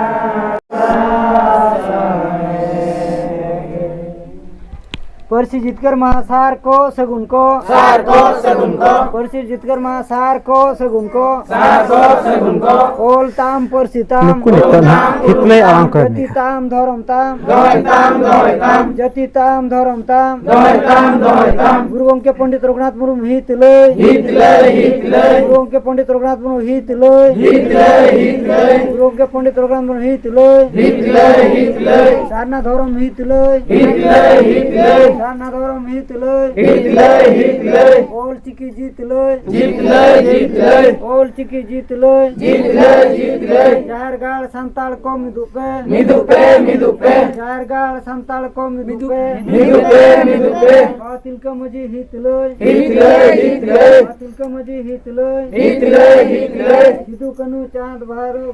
ᱯᱟᱹᱨᱥᱤ ᱡᱤᱛᱠᱟᱹᱨ ᱢᱟᱦᱟ ᱥᱟᱨ ᱠᱚ ᱥᱟᱹᱜᱩᱱ ᱠᱚ᱾ ᱥᱟᱨ ᱠᱚ ᱥᱟᱹᱜᱩᱱ ᱠᱚ᱾ ᱯᱟᱹᱨᱥᱤ ᱡᱤᱛᱠᱟᱹᱨ ᱢᱟᱦᱟ ᱥᱟᱨ ᱠᱚ ᱥᱟᱹᱜᱩᱱ ᱠᱚ᱾ ᱥᱟᱨ ᱠᱚ ᱥᱟᱹᱜᱩᱱ ᱠᱚ᱾ ᱚᱞ ᱛᱟᱢ, ᱯᱟᱹᱨᱥᱤ ᱛᱟᱢ, ᱱᱩᱠᱩ ᱱᱤᱛᱚᱜ ᱱᱟᱦᱟᱜ ᱦᱤᱛᱞᱟᱹᱭ ᱟᱲᱟᱝ ᱠᱚ ᱡᱟᱹᱛᱤ ᱮᱢᱮᱜᱼᱟ᱾ ᱛᱟᱢ, ᱫᱷᱚᱨᱚᱢ ᱛᱟᱢ, ᱫᱚᱦᱚᱭ ᱛᱟᱢ, ᱫᱚᱦᱚᱭ ᱛᱟᱢ, ᱡᱟᱹᱛᱤ ᱛᱟᱢ, ᱫᱷᱚᱨᱚᱢ ᱛᱟᱢ, ᱫᱚᱦᱚᱭ ᱛᱟᱢ, ᱫᱚᱦᱚᱭ ᱛᱟᱢ᱾ ᱜᱩᱨᱩ ᱜᱚᱢᱠᱮ ᱯᱚᱱᱰᱤᱛ ᱨᱚᱜᱷᱩᱱᱟᱛᱷ ᱢᱩᱨᱢᱩ ᱦᱤᱛ ᱞᱟᱹᱭ᱾ ᱦᱤᱛ ᱞᱟᱹᱭ, ᱦᱤᱛ ᱞᱟᱹᱭ᱾ ᱜᱩᱨᱩ ᱜᱚᱢᱠᱮ ᱯᱚᱱᱰᱤᱛ ᱨᱚᱜᱷᱩᱱᱟᱛᱷ ᱢᱩᱨᱢᱩ ᱦᱤᱛ ᱞᱟᱹᱭ᱾ ᱦᱤᱛ ᱞᱟᱹᱭ, ᱦᱤᱛ ᱞᱟᱹᱭ᱾ ᱜᱩᱨᱩ ᱜᱚᱢᱠᱮ ᱯᱚᱱᱰᱤᱛ ᱨᱚᱜᱷᱩᱱᱟᱛᱷ ᱢᱩᱨᱢᱩ ᱦᱤᱛ ᱞᱟᱹᱭ᱾ ᱦᱤᱛ ᱞᱟᱹᱭ, ᱦᱤᱛ ᱞᱟᱹᱭ᱾ ᱥᱟᱨᱱᱟ ᱫᱷᱚᱨᱚᱢ ᱦᱤᱛ ᱞᱟᱹᱭ᱾ ᱦᱤᱛ ᱞᱟᱹᱭ, ᱦᱤᱛ ᱞᱟᱹᱭ᱾ ᱥᱟᱨᱱᱟ ᱫᱷᱚᱨᱚᱢ ᱦᱤᱛ ᱞᱟᱹᱭ᱾ ᱦᱤᱛ ᱞᱟᱹᱭ, ᱦᱤᱛ ᱞᱟᱹᱭ᱾ ᱚᱞ ᱪᱤᱠᱤ ᱡᱤᱛ ᱞᱟᱹᱭ᱾ ᱡᱤᱛ ᱞᱟᱹᱭ, ᱡᱤᱛ ᱞᱟᱹᱭ᱾ ᱚᱞ ᱪᱤᱠᱤ ᱡᱤᱛ ᱞᱟᱹᱭ᱾ ᱡᱤᱛ ᱞᱟᱹᱭ, ᱡᱤᱛ ᱞᱟᱹᱭ᱾ ᱡᱟᱦᱮᱨ ᱜᱟᱲ ᱥᱟᱱᱛᱟᱲ ᱠᱚ ᱢᱤᱫᱚᱜ ᱯᱮ᱾ ᱢᱤᱫᱚᱜ ᱯᱮ, ᱢᱤᱫᱚᱜ ᱯᱮ᱾ ᱡᱟᱦᱮᱨ ᱜᱟᱲ ᱥᱟᱱᱛᱟᱲ ᱠᱚ ᱢᱤᱫᱚᱜ ᱯᱮ᱾ ᱢᱤᱫᱚᱜ ᱯᱮ, ᱢᱤᱫᱚᱜ ᱯᱮ᱾ ᱵᱟᱵᱟ ᱛᱤᱞᱠᱟᱹ ᱢᱟᱹᱡᱷᱤ ᱦᱤᱛ ᱞᱟᱹᱭ᱾ ᱦᱤᱛ ᱞᱟᱹᱭ, ᱦᱤᱛ ᱞᱟᱹᱭ᱾ ᱵᱟᱵᱟ ᱛᱤᱞᱠᱟᱹ ᱢᱟᱹᱡᱷᱤ ᱦᱤᱛ ᱞᱟᱹᱭ᱾ ᱦᱤᱛ ᱞᱟᱹᱭ, ᱦᱤᱛ ᱞᱟᱹᱭ᱾ ᱥᱤᱫᱩ ᱠᱟᱹᱱᱦᱩ ᱪᱟᱸᱫᱽ ᱵᱷᱟᱭᱨᱚ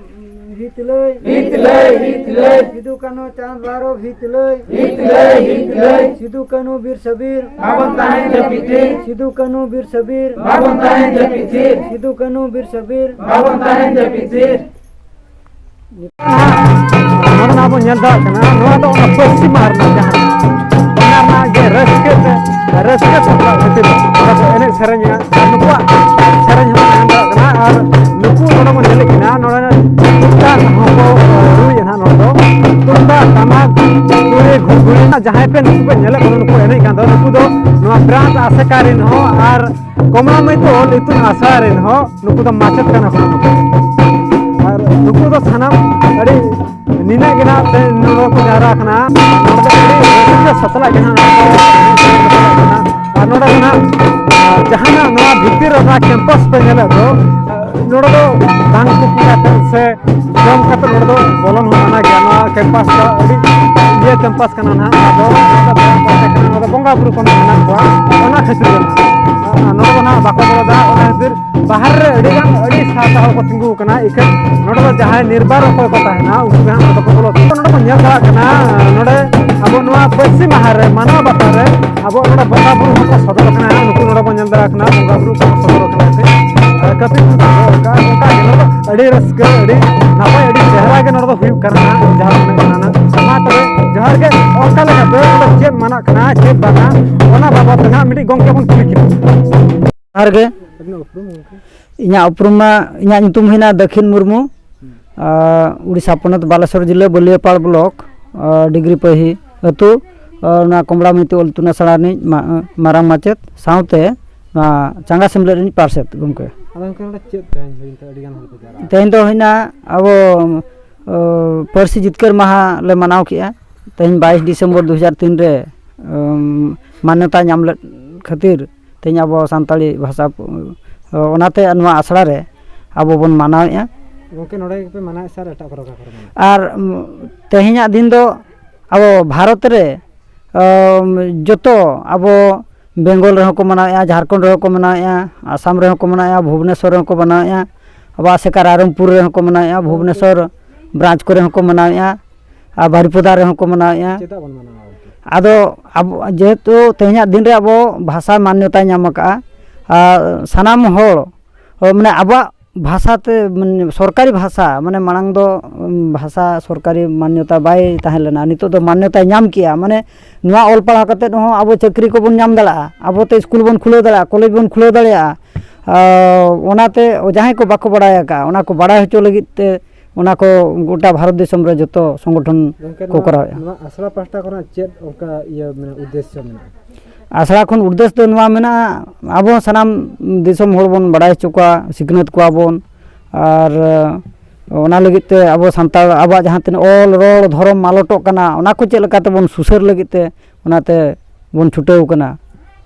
ᱦᱤᱛ ᱞᱟᱹᱭ᱾ ᱦᱤᱛ ᱞᱟᱹᱭ, ᱦᱤᱛ ᱞᱟᱹᱭ᱾ ᱥᱤᱫᱩ ᱠᱟᱹᱱᱦᱩ ᱪᱟᱸᱫᱽ ᱵᱷᱟᱭᱨᱚ ᱦᱤᱛ ᱞᱟᱹᱭ᱾ ᱦᱤᱛ ᱞᱟᱹᱭ, ᱦᱤᱛ ᱞᱟᱹᱭ᱾ ᱥᱤᱫᱩ ᱠᱟᱹᱱᱦᱩ ᱵᱤᱨ ᱥᱟᱹᱵᱤᱨ᱾ ᱵᱟᱵᱚᱱ ᱛᱟᱦᱮᱱ ᱡᱟᱹᱯᱤᱫ ᱛᱷᱤᱨ᱾ ᱥᱤᱫᱩ ᱠᱟᱹᱱᱦᱩ ᱵᱤᱨ ᱥᱟᱹᱵᱤᱨ᱾ ᱵᱟᱵᱚᱱ ᱛᱟᱦᱮᱱ ᱡᱟᱹᱯᱤᱫ ᱛᱷᱤᱨ᱾ ᱥᱤᱫᱩ ᱠᱟᱹᱱᱦᱩ ᱵᱤᱨ ᱥᱟᱹᱵᱤᱨ᱾ ᱵᱟᱵᱚᱱ ᱛᱟᱦᱮᱱ ᱡᱟᱹᱯᱤᱫ ᱛᱷᱤᱨ᱾ ᱱᱚᱰᱮ ᱱᱟᱜ ᱵᱚᱱ ᱧᱮᱞ ᱫᱟᱲᱮᱭᱟᱜ ᱠᱟᱱᱟ, ᱱᱚᱣᱟ ᱫᱚ ᱚᱱᱟ ᱯᱚᱥᱪᱤᱢᱟ ᱨᱮᱱᱟᱜ ᱡᱟᱦᱟᱸ, ᱚᱱᱟ ᱨᱮᱱᱟᱜ ᱜᱮ ᱨᱟᱹᱥᱠᱟᱹ ᱛᱮ, ᱨᱟᱹᱥᱠᱟᱹ ᱥᱟᱞᱟᱜ ᱠᱷᱟᱹᱛᱤᱨ ᱚᱱᱟ ᱠᱚ ᱮᱱᱮᱡ ᱥᱮᱨᱮᱧᱟ᱾ ᱟᱨ ᱱᱩᱠᱩᱣᱟᱜ ᱥᱮᱨᱮᱧ ᱦᱚᱸ ᱵᱚᱱ ᱧᱮᱞ ᱫᱟᱲᱮᱭᱟᱜ ᱠᱟᱱᱟ᱾ ᱟᱨ ᱱᱩᱠᱩ ᱱᱚᱰᱮ ᱵᱚᱱ ᱧᱮᱞᱮᱫ ᱠᱤᱱᱟ, ᱱᱚᱰᱮ ᱛᱩᱢᱫᱟᱜ ᱦᱚᱸ ᱠᱚ ᱨᱩᱭᱮᱫ ᱱᱟᱦᱟᱜ᱾ ᱱᱚᱰᱮ ᱫᱚ ᱛᱩᱢᱫᱟᱜ, ᱴᱟᱢᱟᱠ, ᱛᱩᱲᱤ, ᱜᱷᱩᱲᱜᱷᱩᱲᱤ, ᱡᱟᱦᱟᱸᱭ ᱯᱮ ᱱᱩᱠᱩ ᱯᱮ ᱧᱮᱞᱮᱫ ᱠᱚᱫᱚ, ᱱᱩᱠᱩ ᱮᱱᱮᱡ ᱠᱟᱱ ᱫᱚ, ᱱᱩᱠᱩ ᱫᱚ ᱱᱚᱣᱟ ᱵᱨᱟᱧᱪ ᱟᱥᱮᱠᱟ ᱨᱮᱱ ᱦᱚᱸ ᱟᱨ ᱠᱚᱢᱞᱟ ᱢᱟᱹᱭᱛᱳ ᱚᱞ ᱤᱛᱩᱱ ᱟᱥᱲᱟ ᱨᱮᱱ ᱦᱚᱸ ᱱᱩᱠᱩ ᱫᱚ ᱢᱟᱪᱮᱫ ᱠᱟᱱᱟ ᱠᱚ᱾ ᱟᱨ ᱱᱩᱠᱩ ᱫᱚ ᱥᱟᱱᱟᱢ ᱟᱹᱰᱤ ᱱᱤᱱᱟᱹᱜ ᱜᱮ ᱱᱟᱜ ᱛᱮ ᱱᱚᱰᱮ ᱠᱚ ᱡᱟᱣᱨᱟ ᱠᱟᱱᱟ᱾ ᱱᱚᱰᱮ ᱫᱚ ᱟᱹᱰᱤ ᱨᱟᱹᱥᱠᱟᱹ ᱥᱟᱛᱞᱟᱜ ᱜᱮ ᱱᱟᱜ ᱱᱚᱰᱮ ᱠᱚ ᱮᱱᱮᱡ ᱥᱮᱨᱮᱧ ᱠᱟᱱᱟ᱾ ᱟᱨ ᱱᱚᱰᱮ ᱫᱚ ᱱᱟᱜ ᱡᱟᱦᱟᱱᱟᱜ ᱱᱚᱣᱟ ᱵᱷᱤᱛᱤᱨ ᱨᱮ ᱱᱚᱣᱟ ᱠᱮᱢᱯᱟᱥ ᱯᱮ ᱧᱮᱞᱮᱫ ᱫᱚ, ᱱᱚᱰᱮ ᱫᱚ ᱵᱟᱝ ᱠᱚ ᱯᱩᱨᱟ ᱥᱮ ᱡᱚᱢ ᱠᱟᱛᱮ ᱱᱚᱰᱮ ᱫᱚ ᱵᱚᱞᱚᱱ ᱦᱚᱸ ᱢᱟᱱᱟ ᱜᱮᱭᱟ᱾ ᱱᱚᱣᱟ ᱠᱮᱢᱯᱟᱥ ᱫᱚ ᱟᱹᱰᱤ ᱤᱭᱟᱹ ᱠᱮᱢᱯᱟᱥ ᱠᱟᱱᱟ ᱱᱟᱦᱟᱜ᱾ ᱟᱫᱚ ᱱᱚᱣᱟ ᱫᱚ ᱵᱚᱸᱜᱟ ᱵᱩᱨᱩ ᱠᱚ ᱱᱟᱦᱟᱜ ᱢᱮᱱᱟᱜ ᱠᱚᱣᱟ, ᱚᱱᱟ ᱠᱷᱟᱹᱛᱤᱨ ᱜᱮ ᱱᱟᱦᱟᱜ᱾ ᱟᱨ ᱱᱚᱰᱮ ᱫᱚ ᱱᱟᱦᱟᱜ ᱵᱟᱠᱚ ᱵᱚᱞᱚ ᱫᱟᱲᱮᱭᱟᱜᱼᱟ, ᱚᱱᱟ ᱠᱷᱟᱹᱛᱤᱨ ᱵᱟᱦᱟᱨ ᱨᱮ ᱟᱹᱰᱤ ᱜᱟᱱ, ᱟᱹᱰᱤ ᱥᱟᱶᱛᱟ ᱦᱚᱲ ᱠᱚ ᱛᱤᱸᱜᱩ ᱟᱠᱟᱱᱟ᱾ ᱤᱠᱷᱟᱹᱱ ᱱᱚᱰᱮ ᱫᱚ ᱡᱟᱦᱟᱸᱭ ᱱᱤᱨᱵᱟᱨ ᱚᱠᱚᱭ ᱠᱚ ᱛᱟᱦᱮᱱᱟ, ᱩᱱᱠᱩ ᱜᱮ ᱦᱟᱸᱜ ᱱᱚᱰᱮ ᱠᱚ ᱵᱚᱞᱚ᱾ ᱱᱚᱰᱮ ᱵᱚᱱ ᱧᱮᱞ ᱫᱟᱲᱮᱭᱟᱜ ᱠᱟᱱᱟ, ᱱᱚᱰᱮ ᱟᱵᱚ ᱱᱚᱣᱟ ᱯᱟᱹᱨᱥᱤ ᱢᱟᱦᱟ ᱨᱮ, ᱢᱟᱱᱟᱣ ᱵᱟᱛᱟᱣ ᱨᱮ ᱟᱵᱚ ᱱᱚᱰᱮ ᱵᱚᱸᱜᱟ ᱵᱩᱨᱩ ᱦᱚᱸᱠᱚ ᱥᱚᱫᱚᱨ ᱠᱟᱱᱟ᱾ ᱱᱩᱠᱩ ᱱᱚᱰᱮ ᱵᱚᱱ ᱧᱮᱞ ᱫᱟᱲᱮᱭᱟᱜ ᱠᱟᱱᱟ, ᱵᱚᱸᱜᱟ ᱵᱩᱨᱩ ᱠᱚ ᱥᱚᱫᱚᱨ ᱠᱟᱱᱟ᱾ ᱠᱟᱹᱯᱤ ᱚᱱᱠᱟ ᱜᱮ ᱱᱚᱰᱮ ᱫᱚ ᱟᱹᱰᱤ ᱨᱟᱹᱥᱠᱟᱹ, ᱟᱹᱰᱤ ᱱᱟᱯᱟᱭ, ᱟᱹᱰᱤ ᱪᱮᱦᱨᱟ ᱜᱮ ᱱᱚᱰᱮ ᱫᱚ ᱦᱩᱭᱩᱜ ᱠᱟᱱᱟ, ᱡᱟᱦᱟᱸ ᱛᱤᱱᱟᱹᱜ ᱠᱟᱱᱟ᱾ ᱢᱟ ᱛᱚᱵᱮ ᱡᱚᱦᱟᱨ ᱜᱮ᱾ ᱚᱱᱠᱟ ᱞᱮᱠᱟᱛᱮ ᱱᱚᱰᱮ ᱪᱮᱫ ᱢᱟᱱᱟᱜ ᱠᱟᱱᱟ, ᱪᱮᱫ ᱵᱟᱝᱟ, ᱚᱱᱟ ᱵᱟᱵᱚᱫ ᱛᱮ ᱦᱟᱸᱜ ᱢᱤᱫᱴᱤᱡ ᱜᱚᱢᱠᱮ ᱵᱚᱱ ᱠᱩᱞᱤ ᱠᱤᱱᱟ᱾ ᱡᱚᱦᱟᱨ ᱜᱮ᱾ ᱟᱹᱵᱤᱱᱟᱜ ᱩᱯᱨᱩᱢ ᱜᱚᱢᱠᱮ? ᱤᱧᱟᱹᱜ ᱩᱯᱨᱩᱢ ᱢᱟ, ᱤᱧᱟᱹᱜ ᱧᱩᱛᱩᱢ ᱦᱩᱭᱱᱟ ᱫᱟᱹᱠᱷᱤᱱ ᱢᱩᱨᱢᱩ, ᱦᱩᱸ᱾ ᱟᱨ ᱩᱲᱤᱥᱥᱟ ᱯᱚᱱᱚᱛ ᱵᱟᱞᱮᱥᱚᱨ ᱡᱤᱞᱟᱹ ᱵᱟᱹᱞᱤᱭᱟᱹᱯᱟᱲ ᱵᱞᱚᱠ, ᱟᱨ ᱰᱤᱜᱽᱨᱤ ᱯᱟᱹᱦᱤ ᱟᱹᱛᱩ, ᱟᱨ ᱱᱚᱣᱟ ᱠᱚᱢᱲᱟ ᱢᱤᱛᱩ ᱚᱞ ᱤᱛᱩᱱ ᱟᱥᱲᱟ ᱨᱤᱱᱤᱡ ᱢᱟ-, ᱢᱟᱨᱟᱝ ᱢᱟᱪᱮᱫ ᱥᱟᱶᱛᱮ ᱱᱚᱣᱟ ᱪᱟᱸᱜᱟ ᱥᱮᱢᱞᱮᱫ ᱨᱤᱱᱤᱡ ᱯᱟᱨᱥᱮᱛ ᱜᱚᱢᱠᱮ᱾ ᱟᱫᱚ ᱜᱚᱢᱠᱮ, ᱱᱚᱰᱮ ᱪᱮᱫ ᱛᱮᱦᱮᱧ ᱦᱩᱭᱮᱱ ᱛᱮ ᱟᱹᱰᱤ ᱜᱟᱱ ᱦᱚᱲ ᱠᱚ ᱡᱟᱣᱨᱟ? ᱛᱮᱦᱮᱧ ᱫᱚ ᱦᱩᱭᱱᱟ ᱟᱵᱚ, ᱚ, ᱯᱟᱹᱨᱥᱤ ᱡᱤᱛᱠᱟᱹᱨ ᱢᱟᱦᱟ ᱞᱮ ᱢᱟᱱᱟᱣ ᱠᱮᱜᱼᱟ᱾ ᱛᱮᱦᱮᱧ ᱵᱟᱭᱤᱥ ᱰᱤᱥᱮᱢᱵᱚᱨ ᱫᱩ ᱦᱟᱡᱟᱨ ᱛᱤᱱ ᱨᱮ, ᱚᱢ, ᱢᱟᱱᱭᱚᱛᱟ ᱧᱟᱢ ᱞᱮᱫ ᱠᱷᱟᱹᱛᱤᱨ ᱛᱮᱦᱮᱧ ᱟᱵᱚ ᱥᱟᱱᱛᱟᱲᱤ ᱵᱷᱟᱥᱟ, ᱚ, ᱚᱱᱟᱛᱮ ᱱᱚᱣᱟ ᱟᱥᱲᱟ ᱨᱮ ᱟᱵᱚ ᱵᱚᱱ ᱢᱟᱱᱟᱣᱮᱫᱼᱟ᱾ ᱜᱚᱢᱠᱮ, ᱱᱚᱰᱮ ᱜᱮᱯᱮ ᱢᱟᱱᱟᱣᱮᱫ ᱥᱮ ᱟᱨ ᱮᱴᱟᱜ ᱠᱚᱨᱮ, ᱚᱠᱟ ᱠᱚᱨᱮ ᱢᱮᱱᱟᱜᱼᱟ? ᱟᱨ, ᱩᱢ, ᱛᱮᱦᱮᱧᱟᱜ ᱫᱤᱱ ᱫᱚ ᱟᱵᱚ ᱵᱷᱟᱨᱚᱛ ᱨᱮ, ᱚᱢ, ᱡᱚᱛᱚ ᱟᱵᱚ ᱵᱮᱝᱜᱚᱞ ᱨᱮᱦᱚᱸ ᱠᱚ ᱢᱟᱱᱟᱣᱮᱫᱼᱟ, ᱡᱷᱟᱲᱠᱷᱚᱸᱰ ᱨᱮᱦᱚᱸ ᱠᱚ ᱢᱟᱱᱟᱣᱮᱫᱼᱟ, ᱟᱥᱟᱢ ᱨᱮᱦᱚᱸ ᱠᱚ ᱢᱟᱱᱟᱣᱮᱫᱼᱟ, ᱵᱷᱩᱵᱽᱱᱮᱥᱚᱨ ᱨᱮᱦᱚᱸ ᱠᱚ ᱢᱟᱱᱟᱣᱮᱫᱼᱟ, ᱟᱵᱚ ᱟᱥᱮᱠᱟ ᱨᱟᱭᱨᱚᱝᱯᱩᱨ ᱨᱮᱦᱚᱸ ᱠᱚ ᱢᱟᱱᱟᱣᱮᱫᱼᱟ, ᱵᱷᱩᱵᱽᱱᱮᱥᱚᱨ ᱵᱨᱟᱧᱪ ᱠᱚᱨᱮ ᱦᱚᱸᱠᱚ ᱢᱟᱱᱟᱣᱮᱫᱼᱟ, ᱟᱨ ᱵᱟᱨᱤᱯᱚᱫᱟ ᱨᱮᱦᱚᱸ ᱠᱚ ᱢᱟᱱᱟᱣᱮᱫᱼᱟ᱾ ᱪᱮᱫᱟᱜ ᱵᱚᱱ ᱢᱟᱱᱟᱣᱟ ᱜᱚᱢᱠᱮ? ᱟᱫᱚ ᱟᱵᱚ ᱡᱮᱦᱮᱛᱩ ᱛᱮᱦᱮᱧᱟᱜ ᱫᱤᱱ ᱨᱮ ᱟᱵᱚ ᱵᱷᱟᱥᱟ ᱢᱟᱱᱭᱚᱛᱟᱭ ᱧᱟᱢ ᱟᱠᱟᱫᱼᱟ, ᱟᱨ ᱥᱟᱱᱟᱢ ᱦᱚᱲ, ᱢᱟᱱᱮ ᱟᱵᱚᱣᱟᱜ ᱵᱷᱟᱥᱟ ᱛᱮ, ᱢᱟᱱᱮ ᱥᱚᱨᱠᱟᱨᱤ ᱵᱷᱟᱥᱟ, ᱢᱟᱱᱮ ᱢᱟᱲᱟᱝ ᱫᱚ, ᱩᱢ, ᱵᱷᱟᱥᱟ ᱥᱚᱨᱠᱟᱨᱤ ᱢᱟᱱᱭᱚᱛᱟ ᱵᱟᱭ ᱛᱟᱦᱮᱸ ᱞᱮᱱᱟ, ᱱᱤᱛᱚᱜ ᱫᱚ ᱢᱟᱱᱭᱚᱛᱟᱭ ᱧᱟᱢ ᱠᱮᱜᱼᱟ᱾ ᱢᱟᱱᱮ ᱱᱚᱣᱟ ᱚᱞ ᱯᱟᱲᱦᱟᱣ ᱠᱟᱛᱮᱫ ᱦᱚᱸ ᱟᱵᱚ ᱪᱟᱹᱠᱨᱤ ᱠᱚᱵᱚᱱ ᱧᱟᱢ ᱫᱟᱲᱮᱭᱟᱜᱼᱟ, ᱟᱵᱚ ᱛᱮ ᱥᱠᱩᱞ ᱵᱚᱱ ᱠᱷᱩᱞᱟᱹᱣ ᱫᱟᱲᱮᱭᱟᱜᱼᱟ, ᱠᱚᱞᱮᱡᱽ ᱵᱚᱱ ᱠᱷᱩᱞᱟᱹᱣ ᱫᱟᱲᱮᱭᱟᱜᱼᱟ᱾ ᱟᱨ ᱚᱱᱟᱛᱮ ᱡᱟᱦᱟᱸᱭ ᱠᱚ ᱵᱟᱠᱚ ᱵᱟᱲᱟᱭ ᱟᱠᱟᱫᱼᱟ, ᱚᱱᱟ ᱠᱚ ᱵᱟᱲᱟᱭ ᱦᱚᱪᱚ ᱞᱟᱹᱜᱤᱫ ᱛᱮ ᱚᱱᱟ ᱠᱚ ᱜᱚᱴᱟ ᱵᱷᱟᱨᱚᱛ ᱫᱤᱥᱚᱢ ᱨᱮ ᱡᱚᱛᱚ ᱥᱚᱝᱜᱚᱴᱷᱚᱱ ᱜᱚᱢᱠᱮ, ᱠᱚ ᱱᱚᱣᱟ, ᱠᱚᱨᱟᱣᱮᱫᱼᱟ᱾ ᱱᱚᱣᱟ ᱟᱥᱲᱟ ᱯᱟᱦᱴᱟ ᱠᱷᱚᱱᱟᱜ ᱪᱮᱫ ᱚᱱᱠᱟ ᱤᱭᱟᱹ ᱢᱮᱱᱟᱜᱼᱟ, ᱩᱫᱽᱫᱮᱥᱥᱚ ᱢᱮᱱᱟᱜᱼᱟ? ᱟᱥᱲᱟ ᱠᱷᱚᱱ ᱩᱫᱽᱫᱮᱥ ᱫᱚ ᱱᱚᱣᱟ ᱢᱮᱱᱟᱜᱼᱟ, ᱟᱵᱚ ᱥᱟᱱᱟᱢ ᱫᱤᱥᱚᱢ ᱦᱚᱲ ᱵᱚᱱ ᱵᱟᱲᱟᱭ ᱦᱚᱪᱚ ᱠᱚᱣᱟ, ᱥᱤᱠᱷᱱᱟᱹᱛ ᱠᱚᱣᱟ ᱵᱚᱱ, ᱟᱨ ᱚᱱᱟ ᱞᱟᱹᱜᱤᱫ ᱛᱮ ᱟᱵᱚ ᱥᱟᱱᱛᱟᱲ ᱟᱵᱚᱣᱟᱜ ᱡᱟᱦᱟᱸ ᱛᱤᱱᱟᱹᱜ ᱚᱞ, ᱨᱚᱲ, ᱫᱷᱚᱨᱚᱢ ᱢᱟᱞᱚᱴᱚᱜ ᱠᱟᱱᱟ, ᱚᱱᱟ ᱠᱚ ᱪᱮᱫ ᱞᱮᱠᱟ ᱛᱮᱵᱚᱱ ᱥᱩᱥᱟᱹᱨ ᱞᱟᱹᱜᱤᱫ ᱛᱮ ᱚᱱᱟᱛᱮ ᱵᱚᱱ ᱪᱷᱩᱴᱟᱹᱣ ᱠᱟᱱᱟ᱾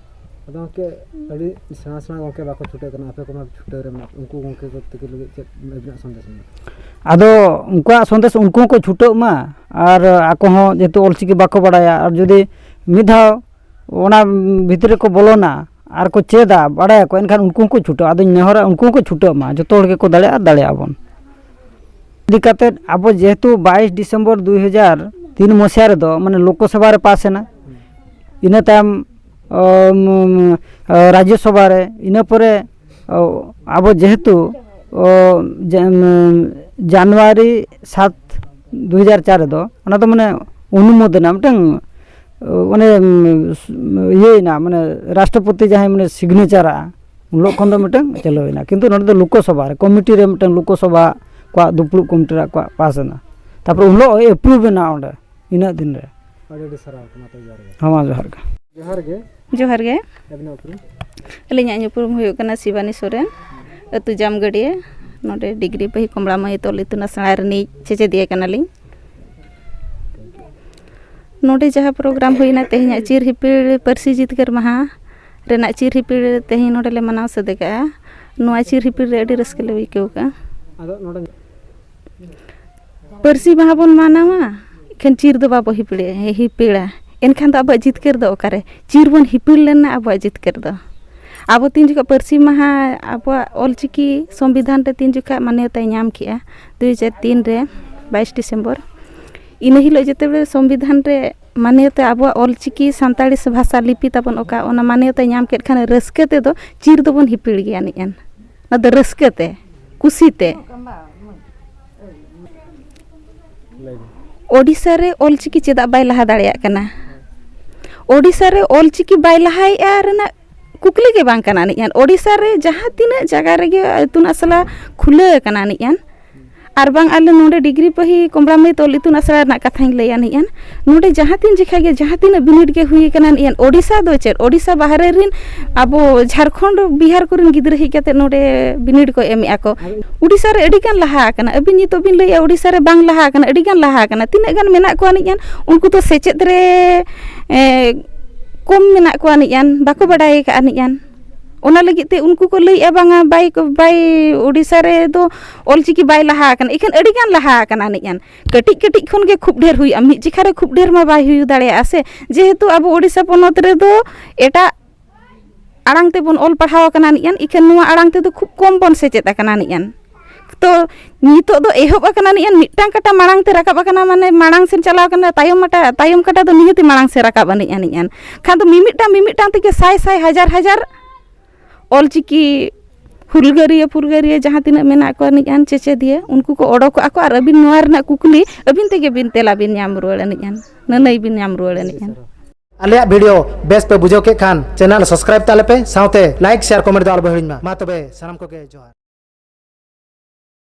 ᱟᱫᱚ ᱜᱚᱢᱠᱮ, ᱟᱹᱰᱤ ᱥᱮᱬᱟ ᱥᱮᱬᱟ ᱜᱚᱢᱠᱮ ᱵᱟᱠᱚ ᱪᱷᱩᱴᱟᱹᱜ ᱠᱟᱱᱟ, ᱟᱯᱮ ᱠᱚᱢᱟ ᱪᱷᱩᱴᱟᱹᱣ ᱨᱮ ᱢᱮᱱᱟᱜ, ᱩᱱᱠᱩ ᱜᱚᱢᱠᱮ ᱠᱚ ᱛᱟᱹᱠᱤᱱ ᱞᱟᱹᱜᱤᱫ ᱪᱮᱫ ᱟᱹᱵᱤᱱᱟᱜ ᱥᱚᱱᱫᱮᱥ ᱢᱮᱱᱟᱜᱼᱟ? ᱟᱫᱚ ᱩᱱᱠᱩᱣᱟᱜ ᱥᱚᱱᱫᱮᱥ, ᱩᱱᱠᱩ ᱦᱚᱸᱠᱚ ᱪᱷᱩᱴᱟᱹᱜ ᱢᱟ, ᱟᱨ ᱟᱠᱚ ᱦᱚᱸ ᱡᱮᱦᱮᱛᱩ ᱚᱞᱪᱤᱠᱤ ᱵᱟᱠᱚ ᱵᱟᱲᱟᱭᱟ, ᱟᱨ ᱡᱩᱫᱤ ᱢᱤᱫ ᱫᱷᱟᱣ ᱚᱱᱟ ᱵᱷᱤᱛᱨᱤ ᱨᱮᱠᱚ ᱵᱚᱞᱚᱱᱟ, ᱟᱨ ᱠᱚ ᱪᱮᱫᱟ, ᱵᱟᱲᱟᱭᱟᱠᱚ, ᱮᱱᱠᱷᱟᱱ ᱩᱱᱠᱩ ᱦᱚᱸᱠᱚ ᱪᱷᱩᱴᱟᱹᱜᱼᱟ᱾ ᱟᱫᱚᱧ ᱱᱮᱦᱚᱨᱟ ᱩᱱᱠᱩ ᱦᱚᱸᱠᱚ ᱪᱷᱩᱴᱟᱹᱜ ᱢᱟ, ᱡᱚᱛᱚ ᱦᱚᱲ ᱜᱮᱠᱚ ᱫᱟᱲᱮᱭᱟᱜᱼᱟ, ᱫᱟᱲᱮᱭᱟᱜᱼᱟ ᱵᱚᱱ᱾ ᱤᱫᱤ ᱠᱟᱛᱮᱫ ᱟᱵᱚ ᱡᱮᱦᱮᱛᱩ ᱵᱟᱭᱤᱥ ᱰᱤᱥᱮᱢᱵᱚᱨ ᱫᱩᱭ ᱦᱟᱡᱟᱨ ᱛᱤᱱ ᱢᱚᱥᱤᱦᱟ ᱨᱮᱫᱚ ᱢᱟᱱᱮ ᱞᱳᱠᱚᱥᱚᱵᱷᱟ ᱨᱮ ᱯᱟᱥ ᱮᱱᱟ, ᱤᱱᱟᱹ ᱛᱟᱭᱚᱢ ᱚ, ᱩᱢ, ᱚ, ᱨᱟᱡᱽᱡᱚᱥᱚᱵᱷᱟ ᱨᱮ, ᱤᱱᱟᱹ ᱯᱚᱨᱮ ᱚ, ᱟᱵᱚ ᱡᱮᱦᱮᱛᱩ ᱚ, ᱡᱟ-, ᱩᱢ, ᱡᱟᱱᱩᱣᱟᱨᱤ ᱥᱟᱛ ᱫᱩ ᱦᱟᱡᱟᱨ ᱪᱟᱨ ᱨᱮᱫᱚ ᱚᱱᱟ ᱫᱚ ᱢᱟᱱᱮ ᱚᱱᱩᱢᱳᱫᱚᱱᱟ ᱢᱤᱫᱴᱟᱝ ᱚ, ᱚᱱᱮ ᱩᱢ, ᱤᱭᱟᱹᱭᱮᱱᱟ, ᱢᱟᱱᱮ ᱨᱟᱥᱴᱨᱚᱯᱚᱛᱤ ᱡᱟᱦᱟᱸᱭ ᱢᱟᱱᱮ ᱥᱤᱜᱽᱱᱮᱪᱟᱨᱟᱜᱼᱟ, ᱩᱱ ᱦᱤᱞᱳᱜ ᱠᱷᱚᱱ ᱫᱚ ᱢᱤᱫᱴᱟᱝ ᱪᱟᱹᱞᱩᱭᱮᱱᱟ᱾ ᱠᱤᱱᱛᱩ ᱱᱚᱰᱮ ᱫᱚ ᱞᱳᱠᱚᱥᱚᱵᱷᱟ ᱨᱮ ᱠᱚᱢᱤᱴᱤ ᱨᱮ ᱢᱤᱫᱴᱟᱝ ᱞᱳᱠᱚᱥᱚᱵᱷᱟ ᱠᱚᱣᱟᱜ ᱫᱩᱯᱲᱩᱵ ᱠᱚᱢᱤᱴᱤ ᱨᱮ ᱠᱚᱣᱟᱜ ᱯᱟᱥ ᱮᱱᱟ, ᱛᱟᱨᱯᱚᱨᱮ ᱩᱱ ᱦᱤᱞᱳᱜ ᱮᱯᱨᱩᱵᱷ ᱮᱱᱟ ᱚᱸᱰᱮ ᱤᱱᱟᱹᱜ ᱫᱤᱱ ᱨᱮ᱾ ᱟᱹᱰᱤ ᱟᱹᱰᱤ ᱥᱟᱨᱦᱟᱣ ᱠᱟᱱᱟ ᱛᱚ, ᱡᱚᱦᱟᱨ ᱜᱮ᱾ ᱦᱮᱸ ᱢᱟ, ᱡᱚᱦᱟᱨ ᱜᱮ᱾ ᱡᱚᱦᱟᱨ ᱜᱮ᱾ ᱡᱚᱦᱟᱨ ᱜᱮ᱾ ᱟᱹᱵᱤᱱᱟᱜ ᱩᱯᱨᱩᱢ? ᱟᱹᱞᱤᱧᱟᱜ ᱧᱩᱛᱩᱢ ᱦᱩᱭᱩᱜ ᱠᱟᱱᱟ ᱥᱤᱵᱟᱱᱤ ᱥᱚᱨᱮᱱ, ᱟᱹᱛᱩ ᱡᱟᱢᱜᱟᱹᱰᱤᱭᱟᱹ᱾ ᱱᱚᱰᱮ ᱰᱤᱜᱽᱨᱤ ᱯᱟᱹᱦᱤ ᱠᱚᱢᱲᱟ ᱢᱟᱹᱭ ᱛᱚᱞ ᱤᱛᱩᱱ ᱟᱥᱲᱟ ᱨᱤᱱᱤᱡ ᱪᱮᱪᱮᱫᱤᱭᱟᱹ ᱠᱟᱱᱟᱞᱤᱧ᱾ ᱱᱚᱰᱮ ᱡᱟᱦᱟᱸ ᱯᱨᱳᱜᱨᱟᱢ ᱦᱩᱭᱱᱟ ᱛᱮᱦᱮᱧᱟᱜ ᱪᱤᱨ ᱦᱤᱯᱤᱲ ᱯᱟᱹᱨᱥᱤ ᱡᱤᱛᱠᱟᱹᱨ ᱢᱟᱦᱟ ᱨᱮᱱᱟᱜ ᱪᱤᱨ ᱦᱤᱯᱤᱲ ᱛᱮᱦᱮᱧ ᱱᱚᱰᱮ ᱞᱮ ᱢᱟᱱᱟᱣ ᱥᱟᱹᱛ ᱟᱠᱟᱜᱼᱟ᱾ ᱱᱚᱣᱟ ᱪᱤᱨ ᱦᱤᱯᱤᱲ ᱨᱮ ᱟᱹᱰᱤ ᱨᱟᱹᱥᱠᱟᱹ ᱞᱮ ᱟᱹᱭᱠᱟᱹᱣ ᱠᱟᱜᱼᱟ᱾ ᱟᱫᱚ ᱱᱚᱰᱮ ᱯᱟᱹᱨᱥᱤ ᱢᱟᱦᱟ ᱵᱚᱱ ᱢᱟᱱᱟᱣᱟ, ᱮᱱᱠᱷᱟᱱ ᱪᱤᱨ ᱫᱚ ᱵᱟᱵᱚ ᱦᱤᱯᱤᱲᱟ, ᱦᱤᱯᱤᱲᱟ᱾ ᱮᱱᱠᱷᱟᱱ ᱫᱚ ᱟᱵᱚᱣᱟᱜ ᱡᱤᱛᱠᱟᱹᱨ ᱫᱚ ᱚᱠᱟᱨᱮ? ᱪᱤᱨ ᱵᱚᱱ ᱦᱤᱯᱤᱲ ᱞᱮᱱᱟ ᱟᱵᱚᱣᱟᱜ ᱡᱤᱛᱠᱟᱹᱨ ᱫᱚ᱾ ᱟᱵᱚ ᱛᱤᱱ ᱡᱚᱠᱷᱚᱱ ᱯᱟᱹᱨᱥᱤ ᱢᱟᱦᱟ ᱟᱵᱚᱣᱟᱜ ᱚᱞᱪᱤᱠᱤ ᱥᱚᱝᱵᱤᱫᱷᱟᱱ ᱨᱮ ᱛᱤᱱ ᱡᱚᱠᱷᱚᱱ ᱢᱟᱱᱭᱚᱛᱟᱭ ᱧᱟᱢ ᱠᱮᱜᱼᱟ, ᱫᱩᱭ ᱦᱟᱡᱟᱨ ᱛᱤᱱ ᱨᱮ, ᱵᱟᱭᱤᱥ ᱰᱤᱥᱮᱢᱵᱚᱨ, ᱤᱱᱟᱹ ᱦᱤᱞᱳᱜ ᱡᱮᱛᱮ ᱥᱚᱝᱵᱤᱫᱷᱟᱱ ᱨᱮ ᱢᱟᱱᱭᱚᱛᱟ ᱟᱵᱚᱣᱟᱜ ᱚᱞᱪᱤᱠᱤ ᱥᱟᱱᱛᱟᱲᱤ ᱵᱷᱟᱥᱟ ᱞᱤᱯᱤ ᱛᱟᱵᱚᱱ ᱚᱠᱟ, ᱚᱱᱟ ᱢᱟᱱᱭᱚᱛᱟᱭ ᱧᱟᱢ ᱠᱮᱫ ᱠᱷᱟᱱ ᱨᱟᱹᱥᱠᱟᱹ ᱛᱮᱫᱚ ᱪᱤᱨ ᱫᱚᱵᱚᱱ ᱦᱤᱯᱤᱲ ᱜᱮᱭᱟ ᱱᱤᱡ ᱟᱱ᱾ ᱚᱱᱟ ᱫᱚ ᱨᱟᱹᱥᱠᱟᱹ ᱛᱮ, ᱠᱩᱥᱤ ᱛᱮ᱾ ᱞᱟᱹᱭ ᱵᱤᱱ᱾ ᱳᱰᱤᱥᱟ ᱨᱮ ᱚᱞᱪᱤᱠᱤ ᱪᱮᱫᱟᱜ ᱵᱟᱭ ᱞᱟᱦᱟ ᱫᱟᱲᱮᱭᱟᱜ ᱠᱟᱱᱟ? ᱳᱰᱤᱥᱟ ᱨᱮ ᱚᱞᱪᱤᱠᱤ ᱵᱟᱭ ᱞᱟᱦᱟᱭᱮᱫᱼᱟ ᱨᱮᱱᱟᱜ ᱠᱩᱠᱞᱤ ᱜᱮ ᱵᱟᱝ ᱠᱟᱱᱟ ᱱᱤᱡ ᱟᱱ᱾ ᱳᱰᱤᱥᱟ ᱨᱮ ᱡᱟᱦᱟᱸ ᱛᱤᱱᱟᱹᱜ ᱡᱟᱭᱜᱟ ᱨᱮᱜᱮ ᱤᱛᱩᱱ ᱟᱥᱲᱟ ᱠᱷᱩᱞᱟᱹᱣ ᱟᱠᱟᱱᱟ ᱱᱤᱡ ᱟᱱ, ᱟᱨ ᱵᱟᱝ ᱟᱞᱮ ᱱᱚᱰᱮ ᱰᱤᱜᱽᱨᱤ ᱯᱟᱹᱦᱤ ᱠᱚᱢᱲᱟ ᱢᱟᱹᱭ ᱛᱚᱞ ᱤᱛᱩᱱ ᱟᱥᱲᱟ ᱨᱮᱱᱟᱜ ᱠᱟᱛᱷᱟᱧ ᱞᱟᱹᱭᱟ ᱱᱤᱡ ᱟᱱ, ᱱᱚᱰᱮ ᱡᱟᱦᱟᱸ ᱛᱤᱱ ᱡᱚᱠᱷᱟ ᱜᱮ ᱡᱟᱦᱟᱸ ᱛᱤᱱᱟᱹᱜ ᱵᱤᱱᱤᱰ ᱜᱮ ᱦᱩᱭ ᱟᱠᱟᱱᱟ ᱱᱤᱡ ᱟᱱ, ᱳᱰᱤᱥᱟ ᱫᱚ ᱪᱮᱫ, ᱳᱰᱤᱥᱟ ᱵᱟᱦᱨᱮ ᱨᱮᱱ ᱟᱵᱚ ᱡᱷᱟᱲᱠᱷᱚᱸᱰ, ᱵᱤᱦᱟᱨ ᱠᱚᱨᱮᱱ ᱜᱤᱫᱽᱨᱟᱹ ᱦᱮᱡ ᱠᱟᱛᱮ ᱱᱚᱰᱮ ᱵᱤᱱᱤᱰ ᱠᱚ ᱮᱢᱮᱜᱼᱟ ᱠᱚ᱾ ᱳᱰᱤᱥᱟ ᱨᱮ ᱟᱹᱰᱤ ᱜᱟᱱ ᱞᱟᱦᱟ ᱟᱠᱟᱱᱟ᱾ ᱟᱹᱵᱤᱱ ᱱᱤᱛᱚᱜ ᱵᱤᱱ ᱞᱟᱹᱭᱮᱜᱼᱟ ᱳᱰᱤᱥᱟ ᱨᱮ ᱵᱟᱝ ᱞᱟᱦᱟ ᱟᱠᱟᱱᱟ, ᱟᱹᱰᱤ ᱜᱟᱱ ᱞᱟᱦᱟ ᱟᱠᱟᱱᱟ᱾ ᱛᱤᱱᱟᱹᱜ ᱜᱟᱱ ᱢᱮᱱᱟᱜ ᱠᱚᱣᱟ ᱱᱤᱡ ᱟᱱ, ᱩᱱᱠᱩ ᱫᱚ ᱥᱮᱪᱮᱫ ᱨᱮ, ᱮ, ᱠᱚᱢ ᱢᱮᱱᱟᱜ ᱠᱚᱣᱟ ᱱᱤᱡ ᱟᱱ, ᱵᱟᱠᱚ ᱵᱟᱰᱟᱭ ᱟᱠᱟᱫᱼᱟ ᱱᱤᱡ ᱟᱱ᱾ ᱚᱱᱟ ᱞᱟᱹᱜᱤᱫ ᱛᱮ ᱩᱱᱠᱩ ᱠᱚ ᱞᱟᱹᱭᱮᱜᱼᱟ, "ᱵᱟᱝᱟ, ᱵᱟᱭ, ᱵᱟᱭ, ᱳᱰᱤᱥᱟ ᱨᱮᱫᱚ ᱚᱞᱪᱤᱠᱤ ᱵᱟᱭ ᱞᱟᱦᱟ ᱟᱠᱟᱱᱟ", ᱮᱠᱷᱟᱱ ᱟᱹᱰᱤ ᱜᱟᱱ ᱞᱟᱦᱟ ᱟᱠᱟᱱᱟ ᱱᱤᱡ ᱟᱱ᱾ ᱠᱟᱹᱴᱤᱡ ᱠᱟᱹᱴᱤᱡ ᱠᱷᱚᱱ ᱜᱮ ᱠᱷᱩᱵ ᱰᱷᱮᱨ ᱦᱩᱭᱩᱜᱼᱟ, ᱢᱤᱫ ᱡᱮᱠᱷᱟ ᱨᱮ ᱠᱷᱩᱵ ᱰᱷᱮᱨ ᱢᱟ ᱵᱟᱭ ᱦᱩᱭ ᱫᱟᱲᱮᱭᱟᱜᱼᱟ ᱥᱮ, ᱡᱮᱦᱮᱛᱩ ᱟᱵᱚ ᱳᱰᱤᱥᱟ ᱯᱚᱱᱚᱛ ᱨᱮᱫᱚ ᱮᱴᱟᱜ ᱟᱲᱟᱝ ᱛᱮᱵᱚᱱ ᱚᱞ ᱯᱟᱲᱦᱟᱣ ᱟᱠᱟᱱᱟ ᱱᱤᱡᱟᱱ, ᱤᱠᱷᱟᱹᱱ ᱱᱚᱣᱟ ᱟᱲᱟᱝ ᱛᱮᱫᱚ ᱠᱷᱩᱵ ᱠᱚᱢ ᱵᱚᱱ ᱥᱮᱪᱮᱫ ᱟᱠᱟᱱᱟ ᱱᱤᱡᱟᱱ᱾ ᱛᱚ ᱱᱤᱛᱚᱜ ᱫᱚ ᱮᱦᱚᱵ ᱟᱠᱟᱱᱟ ᱱᱤᱡᱟᱱ, ᱢᱤᱫᱴᱟᱝ ᱠᱟᱴᱟ ᱢᱟᱲᱟᱝ ᱛᱮ ᱨᱟᱠᱟᱵ ᱟᱠᱟᱱᱟ, ᱢᱟᱱᱮ ᱢᱟᱲᱟᱝ ᱥᱮᱫ ᱪᱟᱞᱟᱣ ᱟᱠᱟᱱᱟ, ᱛᱟᱭᱚᱢ ᱢᱟᱴᱟ-, ᱛᱟᱭᱚᱢ ᱠᱟᱴᱟ ᱫᱚ ᱱᱤᱦᱟᱹᱛᱤ ᱢᱟᱲᱟᱝ ᱥᱮᱫ ᱨᱟᱠᱟᱵ ᱟᱹᱱᱤᱡ ᱟᱹᱱᱤᱡ ᱟᱱ᱾ ᱠᱷᱟᱱ ᱫᱚ ᱢᱤᱢᱤᱫᱴᱟᱝ, ᱢᱤᱢᱤᱫᱴᱟᱝ ᱛᱮᱜᱮ ᱥᱟᱭ ᱥᱟᱭ, ᱦᱟᱡᱟᱨ ᱦᱟᱡᱟᱨ ᱚᱞᱪᱤᱠᱤ ᱦᱩᱞᱜᱟᱹᱨᱤᱭᱟᱹ ᱯᱷᱩᱞᱜᱟᱹᱨᱤᱭᱟᱹ ᱡᱟᱦᱟᱸ ᱛᱤᱱᱟᱹᱜ ᱢᱮᱱᱟᱜ ᱠᱚᱣᱟ ᱟᱹᱱᱤᱡ ᱟᱱ ᱪᱮᱪᱮᱫᱤᱭᱟᱹ, ᱩᱱᱠᱩ ᱠᱚ ᱚᱰᱚᱠᱚᱜᱼᱟ ᱠᱚ ᱟᱨ ᱟᱹᱵᱤᱱ ᱱᱚᱣᱟ ᱨᱮᱱᱟᱜ ᱠᱩᱠᱞᱤ ᱟᱹᱵᱤᱱ ᱛᱮᱜᱮ ᱵᱤᱱ ᱛᱮᱞᱟ ᱵᱤᱱ ᱧᱟᱢ ᱨᱩᱣᱟᱹᱲ ᱟᱹᱱᱤᱡ ᱟᱱ, ᱱᱟᱹᱱᱟᱹᱭ ᱵᱤᱱ ᱧᱟᱢ ᱨᱩᱣᱟᱹᱲ ᱟᱹᱱᱤᱡ ᱟᱱ᱾ ᱟᱞᱮᱭᱟᱜ ᱵᱷᱤᱰᱤᱭᱳ ᱵᱮᱥ ᱯᱮ ᱵᱩᱡᱷᱟᱹᱣ ᱠᱮᱫ ᱠᱷᱟᱱ ᱪᱮᱱᱮᱞ ᱥᱟᱵᱥᱠᱨᱟᱭᱤᱵ ᱛᱟᱞᱮ ᱯᱮ, ᱥᱟᱶᱛᱮ ᱞᱟᱭᱤᱠ, ᱥᱮᱭᱟᱨ, ᱠᱚᱢᱮᱱᱴ ᱫᱚ ᱟᱞᱚ ᱯᱮ ᱦᱤᱲᱤᱧ ᱢᱟ᱾ ᱢᱟ ᱛᱚᱵᱮ ᱥᱟᱱᱟᱢ ᱠᱚᱜᱮ ᱡᱚᱦᱟᱨ᱾